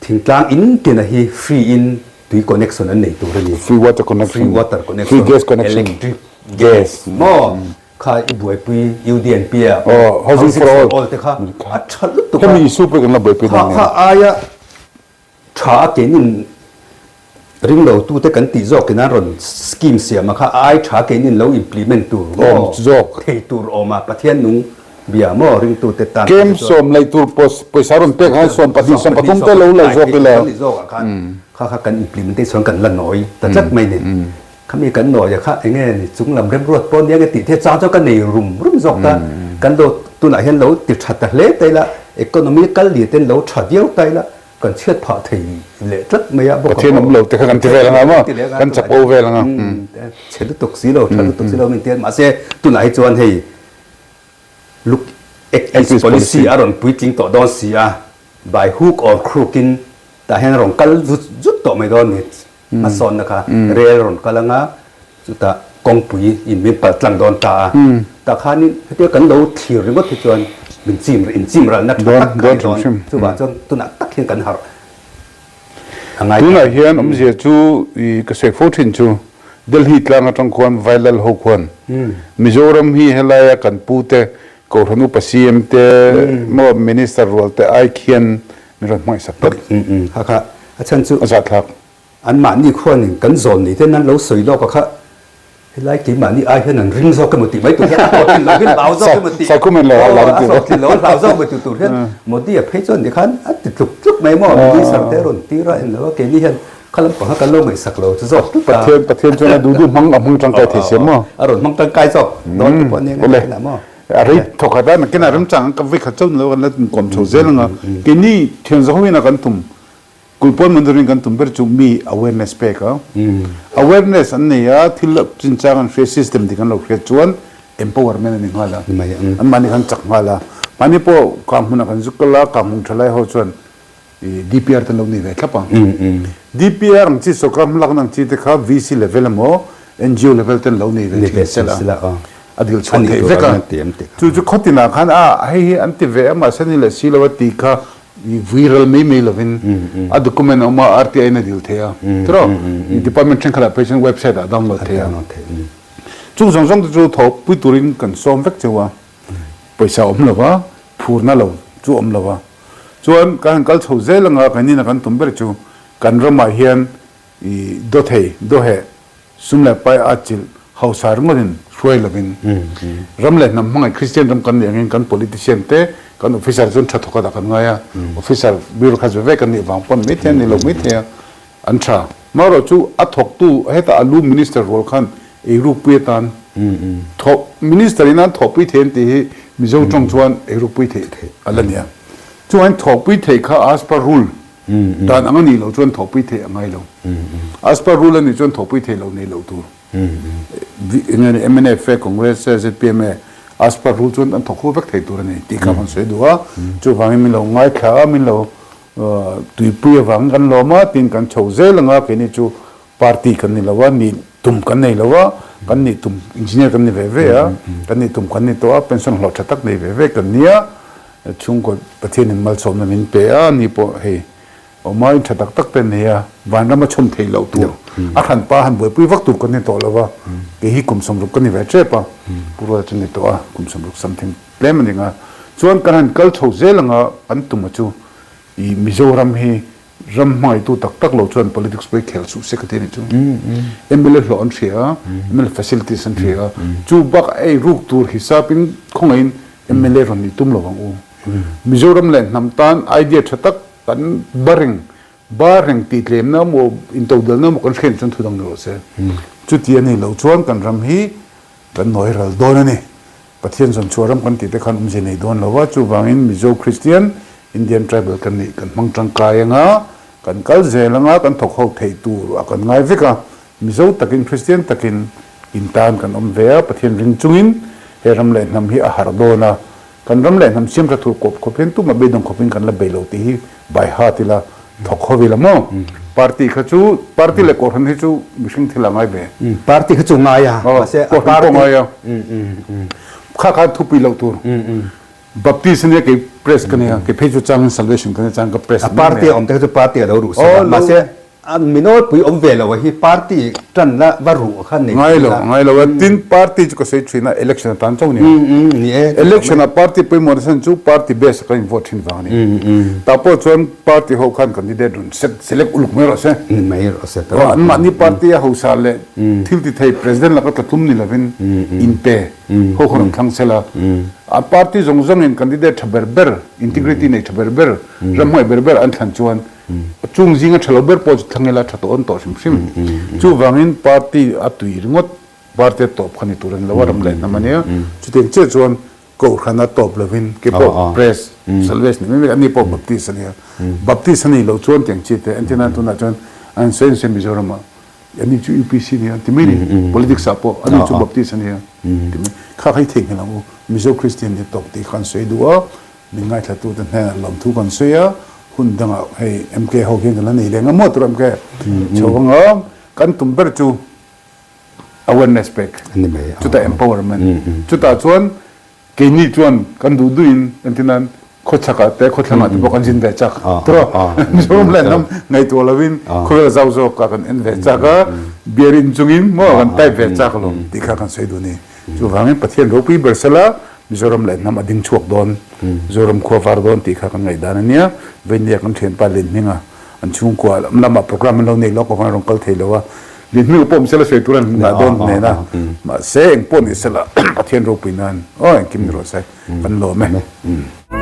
Thingtlang in tina hi free in tui connection an nei tur a ni. Free water connection, free water connection, free gas connection, electric gas maw? Kha i buaipui UDNP a housing for all te kha a tha lutuk a. Hemi issue pawh kan la buaipui dan nen. Kha aia Tha a keinin ring lo tute kan tih zawkin an rawn scheme siam a kha a ai tha keinin lo implement tur maw thei tur awm a Pathian nung bia maw ringtute tan Kem sawm laih tur pawisa rawn pek ang 12 13 te lo la zawk ila. Kan nih zawk ah khan kha kha kan implementation kan la nawi ta tlat mai ni. Khami kan nawi a kha enge ni chung lam remruat pawh nia nge tih te chang chuan ka nei rum rum zawk ta. Kan lo tunah hian lo ti tha ta hle ta ila economy kal li ten lo tha viau ta ila Kan chhiat phah thei leh tlat mai a, bawk a Pathian awm lo te kha kan ti vel anga maw? Kan chapo vel anga. Chhe lutuk si lo, tha lutuk si lo min ti a, mahse tunah hi chuan hei look act east policy a rawn puitling tawh dawn si a. by hook or crook in tah hian a rawn kal zut zut tawh mai dawn ni. Hmasawnna kha rel rawn kal anga chutah kawngpui in min pal tlang dawn ta a. Tah khanin hetia kan lo thlir ringawt hi chuan min chim inchim ralna tha tak kha a ni dawn. Chuvang chuan tunah tak hian kan harh a ngai ta. Tunah hian awmzia chu i ka sawi fo thin chu Delhi tlang atang khuan Vailal ho khuan Mizoram hi helaia kan pute Kohhran upa CM te maw Minister rual te ai khian min rawn hmangaihsak tlat. Kha kha a chhan chu a zahthlak. Anmahni khuanin kan zawn ni ten an lo sawi lawk a kha helai keimahni ai hian an ring zawk emaw tih mai tur hian a hlawhtlin lo hian hlau zawk emaw tih aw a hlawhtlin lo an hlau zawk emaw tih tur hian Modi a phei chuan tikhan a ti tluk tluk mai maw Minister te a rawn tir a englo a keini hian kha lampang kha kan lo ngaihsak lo chu zawk tlut a. Pathian Pathian chuan a duh duh hmang a hmang tangkai thei sia maw. A rawn hmang tangkai zawk dawn te pawh a nia nge tih maw. A rei thawk khat a nakin a remchang ka vei khat chauh ni lo kan la inkawm chho zel anga keini thian zaho in a kan tum Kulhpawn Mandarin kan tum ber chu mi awareness pek a. Awareness an nei a, thil chinchang an hria, system dik an lo hriat chuan empowerment a ni nghal a. Anmahni khan chak nghal a. Mahni pawh kang hmunah kan zuk kal a, kang hmung tha lai ho chuan DPR te an lo nei ve thlap ang. DPR ang chi sawrkar hmalakna ang chi te kha VC level emaw NGO level te an lo nei ve thin sela a dil chhuah theih vek a. Chu chu khawtinah khan a hei hi an ti ve a mahse ni leh si lo a tih kha I vui ral mai mai lovin a document a awm a, RTI in a dil thei a, tiraw? Department thenkhat ah phei chuan website ah download thei a. Chung zawng zawng te chu tho pui turin kan sawm vek cheu a, pawisa awm lo va, phurna lo chu awm lo va. Chuan kan han kal chho zel anga kan ina kan tum ber chu kan ramah hian i dawthei, dawheh, Sum leh pai a chilh hausa ringawtin hruai lovin ram leh hnam hmangaih Kristian ram kan nih angin kan politician te, kan officer chuan tha thawk a dah kan ngai a, officer bureaucrats ve ve kan nih vang pawn maithei a ni lo maithei a, an tha. Marawh chu a thawktu hetah a lu minister rual khan eirukpui atan thawh minister in an thawhpui thei an tih hi Mizo tawng chuan eirukpui theih a la nia. Chuvangin thawhpui theih kha as per rule Dan ang a nih loh chuan thawhpui theih a ngai lo. As per rule a nih chuan thawhpui theih loh nei loh tur. Eng nge mnf e, Congress e, zpm e, as per rule chuan an thawk ho vek thei tur a ni tih kha kan sawi duh a. Chuvangin min lo ngaithla a, min lo tuipui avangin kan lawm a, tin kan chho zel ang a, keini chu party kan ni lo a, nih tum kan nei lo a, kan nih tum engineer kan ni ve ve a, kan nih tum kan ni tawh a, pension hlawh tha tak nei ve ve kan nia. Chhungkaw Pathianin malsawmna min pe a, ni pawh hei awma in tha tak tak te an nei a, vanram a chhawm theih loh tur, a hran pa han buaipui vak tur kan ni tawh lo va, kei hi kum 60 ka ni ve tep a, Pu Ruala chu ni tawh a, kum 60 something tlem a ni nga, chuan kan han kal chho zel anga kan tum a chu i Mizoram hi Ram hmangaihtu tak tak lo chuan politics pawh hi khel suh se ka ti a nih chu. Mla hlawh an hria a, mla facilities an hria a, chu bak ei ruk tur hisapin khawngaihin mla rawn nih tum lo ang u. Mizoram leh hnam tan idea tha tak kan ba reng, ba reng tih tlemna emaw intodelna emaw kan hriat chuan thu dang ni rawh se. Chuti a nih loh chuan kan ram hi kan nawi ral dawn a ni. Pathian zawn chhuah ram kan tih te khan awmzia nei dawn lo va, chuvangin Mizo Kristian, Indian Tribal kan nih kan hmang tangkai anga, kan kal zel anga kan thawk ho theih tur a kan ngai vek a, Mizo takin Kristian takin in tan kan awm ve a, Pathian ring chungin he ram leh hnam hi a harh dawn a, kan ram leh hnam siam tha thur kawp khawp hian tumah beidawng khawpin kan la bei lo tih hi by heart ila thawk ho ila maw? Party kha chu party leh kohhran hi chu mihring thil a ngai ve. Party kha chu ngai a, mahse a party pawh ngai a. Kha khan thupui loh tur. Baptist ania kei press ka nia, kei phei chu changin salvation ka nia chang ka press. A party a awm te kha chu party a lo ruh sela, mahse A mi nawlpui awm ve lo a hi party tan la va ruh kha nei Ngai lo, ngai lo a. Tin party chu ka sawi thin a, election atan chauh ni a. Ni e. Election a party pawimawh na chhan chu party base a kan in vote thin vang a ni. Tah pawh chuan party ho khan candidate rawn set select uluk mai rawh se. Ni mai rawh se. An mahni party a hausa leh thil ti thei president laka tla tlum ni lovin in pe ho kha rawn thlang sela. A party zawng zawngin candidate tha ber ber, integrity nei tha ber ber, ramhnuai ber ber an thlan chuan Chung zinga tha lo ber pawh chu thlang ila tha tawh an tawh hrim hrim. Chuvangin party a tui ringawt, party a tawp kha ni tur a ni lo a, ram leh hnam a nia. Chutiang chiah chuan Kohhran a tawp lovin kei pawh Press, Salvation ni mai mai, ani pawh Baptist a nia. Baptist a nih loh chuan tiang chi te, entirna tunah chuan an sawi an sawi Mizoramah ani chu UPC a nia ti mai ni, politics ah pawh ani chu Baptist a nia ti mai. Kha kha i theihnghilh ang u, Mizo Christian ni tawk tih kha an sawi duh a, Min ngaithlatute hnenah lawmthu kan sawi a. Hun dangah hei MK ho hian kan la nei leh ngam maw tur MK chho anga kan tum ber chu awareness pek chutah empowerment chutah chuan Keini chuan kan duh duhin entirnan khawchhakah te khawthlangah te pawh kan zin ve chak tawh Mizoram leh hnam ngaihtuah lovin khawvel zau zawkah kan en ve chak a, beer in chungin maw kan type ve chak alawm tih kha kan sawi duh a ni. Chuvangin Pathian ropui ber sela Mizoram leh hnam a ding chhuak dawn, Zoram khua var dawn tih kha kan ngaihdan a nia. Veinia kan thianpa Lenhminga an chhungkua lamah programme an lo nei lawk avangin a rawn kal thei lo a, Lihnu pawh awm sela sawi tur an ngah dawn nen a, mahse engpawh ni sela Pathian ropui nan aw engkim ni rawh se kan lawm e.